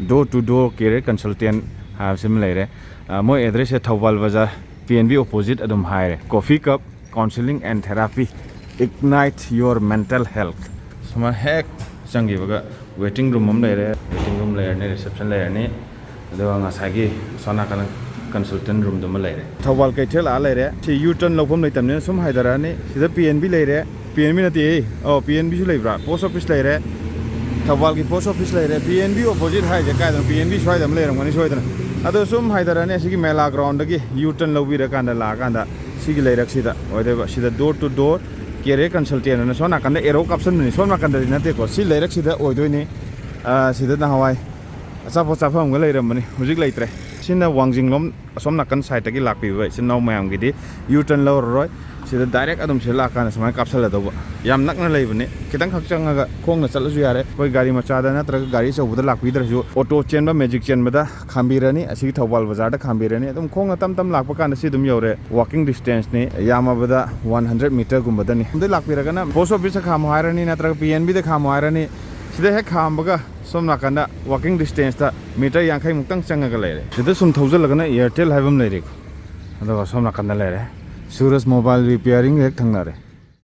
Door to door career consultant ꯍꯥꯏꯕꯁꯤꯃ ꯂꯩꯔꯦ꯫ ꯑ, ꯃꯣꯏ ꯑꯦꯗ꯭ꯔꯦꯁꯁꯦ ꯊꯧꯕꯥꯜ ꯕꯖꯥꯔ, P N B opposite ꯑꯗꯨꯝ ꯍꯥꯏꯔꯦ꯫ Coffee cup, counseling and therapy, ignite your mental health꯫ ꯁꯨꯃꯥꯏꯅ ꯍꯦꯛ ꯆꯪꯈꯤꯕꯒ ꯋꯦꯇꯤꯡ ꯔꯨꯝ ꯑꯃ ꯂꯩꯔꯦ, ꯋꯦꯇꯤꯡ ꯔꯨꯝ ꯂꯩꯔꯅꯤ, ꯔꯤꯁꯦꯞꯁꯟ ꯂꯩꯔꯅꯤ, ꯑꯗꯨꯒ ꯉꯁꯥꯏꯒꯤ ꯑꯁꯣꯝ ꯅꯥꯀꯟꯗ ꯀꯟꯁꯜꯇꯦꯟ ꯔꯨꯝꯗꯨꯃ ꯂꯩꯔꯦ꯫ ꯊꯧꯕꯥꯜ ꯀꯩꯊꯦꯜ ꯑꯥ ꯂꯩꯔꯦ꯫ ꯁꯤ ꯌꯨ ꯇꯔꯟ ꯂꯧꯐꯝ ꯂꯩꯇꯕꯅꯤꯅ ꯁꯨꯝ ꯍꯥꯏꯊꯔꯛꯑꯅꯤ꯫ ꯁꯤꯗ P N B ꯂꯩꯔꯦ, P N B ꯅꯠꯇꯦ, ꯑꯧ, P N B ꯁꯨ ꯂꯩꯕ꯭ꯔꯥ? ꯄꯣꯁ ꯑꯣꯐꯤꯁ ꯂꯩꯔꯦ, ꯊꯧꯕꯥꯜꯒꯤ ꯄꯣꯁ ꯑꯣꯐꯤꯁ ꯂꯩꯔꯦ꯫ P N B opposite ꯍꯥꯏꯁꯦ ꯀꯥꯏꯗꯅꯣ? P N B ꯁ꯭ꯋꯥꯏꯗ ꯑꯃ ꯂꯩꯔꯝꯒꯅꯤ ꯁꯣꯏꯗꯅ꯫ ꯑꯗꯣ ꯁꯨꯝ ꯍꯥꯏꯊꯔꯛꯑꯅꯤ, ꯑꯁꯤꯒꯤ ꯃꯦꯂꯥ ꯒ꯭ꯔꯥꯎꯟꯗꯒꯤ ꯌꯨ ꯇꯔꯟ ꯂꯧꯕꯤꯔꯀꯥꯟꯗ ꯂꯥꯛꯑꯀꯥꯟꯗ ꯁꯤꯒꯤ ꯂꯩꯔꯛꯁꯤꯗ ꯑꯣꯏꯗꯣꯏꯕ꯫ ꯁꯤꯗ door to door career consultant ꯑꯅ ꯁꯣꯝ ꯅꯥꯀꯟꯗ ꯑꯦꯔꯣ ꯀꯥꯞꯁꯟꯕꯅꯤ, ꯁꯣꯝ ꯅꯥꯀꯟꯗꯗꯤ ꯅꯠꯇꯦꯀꯣ꯫ ꯁꯤ ꯂꯩꯔꯛꯁꯤꯗ ꯑꯣꯏꯗꯣꯏꯅꯤ꯫ ꯑꯥ, ꯁꯤꯗ ꯅꯍꯥꯟꯋꯥꯏ ꯑꯆꯥꯄꯣꯠ ꯆꯥꯐꯝ ꯑꯃꯒ ꯂꯩꯔꯝꯕꯅꯤ, ꯍꯧꯖꯤꯛ ꯂꯩꯇ꯭ꯔꯦ꯫ ꯁꯤꯅ ꯋꯥꯡꯖꯤꯡꯂꯣꯝ ꯑꯁꯣꯝ ꯅꯥꯀꯟ ꯁꯥꯏꯠꯇꯒꯤ ꯂꯥꯛꯄꯤꯕ ꯏꯆꯤꯟ ꯏꯅꯥꯎ ꯃꯌꯥꯝꯒꯤꯗꯤ ꯌꯨ ꯇꯔꯟ ꯂꯧꯔꯔꯣꯏ꯫ ꯁꯤꯗ ꯗꯥꯏꯔꯦꯛ ꯑꯗꯨꯝ ꯁꯤꯗ ꯂꯥꯛꯀꯥꯟꯗ ꯁꯨꯃꯥꯏꯅ ꯀꯥꯞꯁꯜꯂꯗꯧꯕ꯫ ꯌꯥꯝ ꯅꯛꯅ ꯂꯩꯕꯅꯤ, ꯈꯤꯇꯪ ꯈꯛ ꯆꯪꯉꯒ ꯈꯣꯡꯅ ꯆꯠꯂꯁꯨ ꯌꯥꯔꯦ꯫ ꯑꯩꯈꯣꯏ ꯒꯥꯔꯤ ꯃꯆꯥꯗ ꯅꯠꯇ꯭ꯔꯒ ꯒꯥꯔꯤ ꯑꯆꯧꯕꯗ ꯂꯥꯛꯄꯤꯗ꯭ꯔꯁꯨ, ꯑꯣꯇꯣ ꯆꯦꯟꯕ, ꯃꯦꯖꯤꯛ ꯆꯦꯟꯕꯗ ꯈꯥꯝꯕꯤꯔꯅꯤ꯫ ꯑꯁꯤꯒꯤ ꯊꯧꯕꯥꯜ ꯕꯖꯥꯔꯗ ꯈꯥꯝꯕꯤꯔꯅꯤ꯫ ꯑꯗꯨꯝ ꯈꯣꯡꯅ ꯇꯝ ꯇꯝ ꯂꯥꯛꯄ ꯀꯥꯟꯗ ꯁꯤ ꯑꯗꯨꯝ ꯌꯧꯔꯦ꯫ ꯋꯥꯀꯤꯡ ꯗꯤꯁꯇꯦꯟꯁꯅꯤ, ꯌꯥꯝꯃꯕꯗ ꯋꯥꯟ ꯍꯟꯗ꯭ꯔꯦꯗ ꯃꯤꯇꯔꯒꯨꯝꯕꯗꯅꯤ꯫ ꯑꯗꯩ ꯂꯥꯛꯄꯤꯔꯒꯅ ꯄꯣꯁ ꯑꯣꯐꯤꯁꯇ ꯈꯥꯝꯃꯣ ꯍꯥꯏꯔꯅꯤ, ꯅꯠꯇ꯭ꯔꯒ ꯄꯤ ꯑꯦꯟ ꯕꯤꯗ ꯈꯥꯝꯃꯣ ꯍꯥꯏꯔꯅꯤ꯫ ꯁꯤꯗ ꯍꯦꯛ ꯈꯥꯝꯕꯒ ꯁꯣꯝ ꯅꯥꯀꯟꯗ ꯋꯥꯀꯤꯡ ꯗꯤꯁꯇꯦꯟꯁꯇ ꯃꯤꯇꯔ ꯌꯥꯡꯈꯩ ꯃꯨꯛꯇꯪ ꯆꯪꯉꯒ ꯂꯩꯔꯦ꯫ ꯁꯤꯗ ꯁꯨꯝ ꯊꯧꯖꯤꯜꯂꯒꯅ ꯑꯦꯌꯥꯔꯇꯦꯜ ꯍꯥꯏꯕ ꯑꯃ ꯂꯩꯔꯦ꯫ ꯑꯗꯨꯒ ꯁꯣꯝ ꯅꯥꯀꯟꯗ ꯂꯩꯔꯦ, ꯁꯨꯔꯖ ꯃꯣꯕꯥꯏꯜ ꯔꯤꯄꯤꯌꯥꯔꯤꯡ ꯍꯦꯛ ꯊꯪꯅꯔꯦ꯫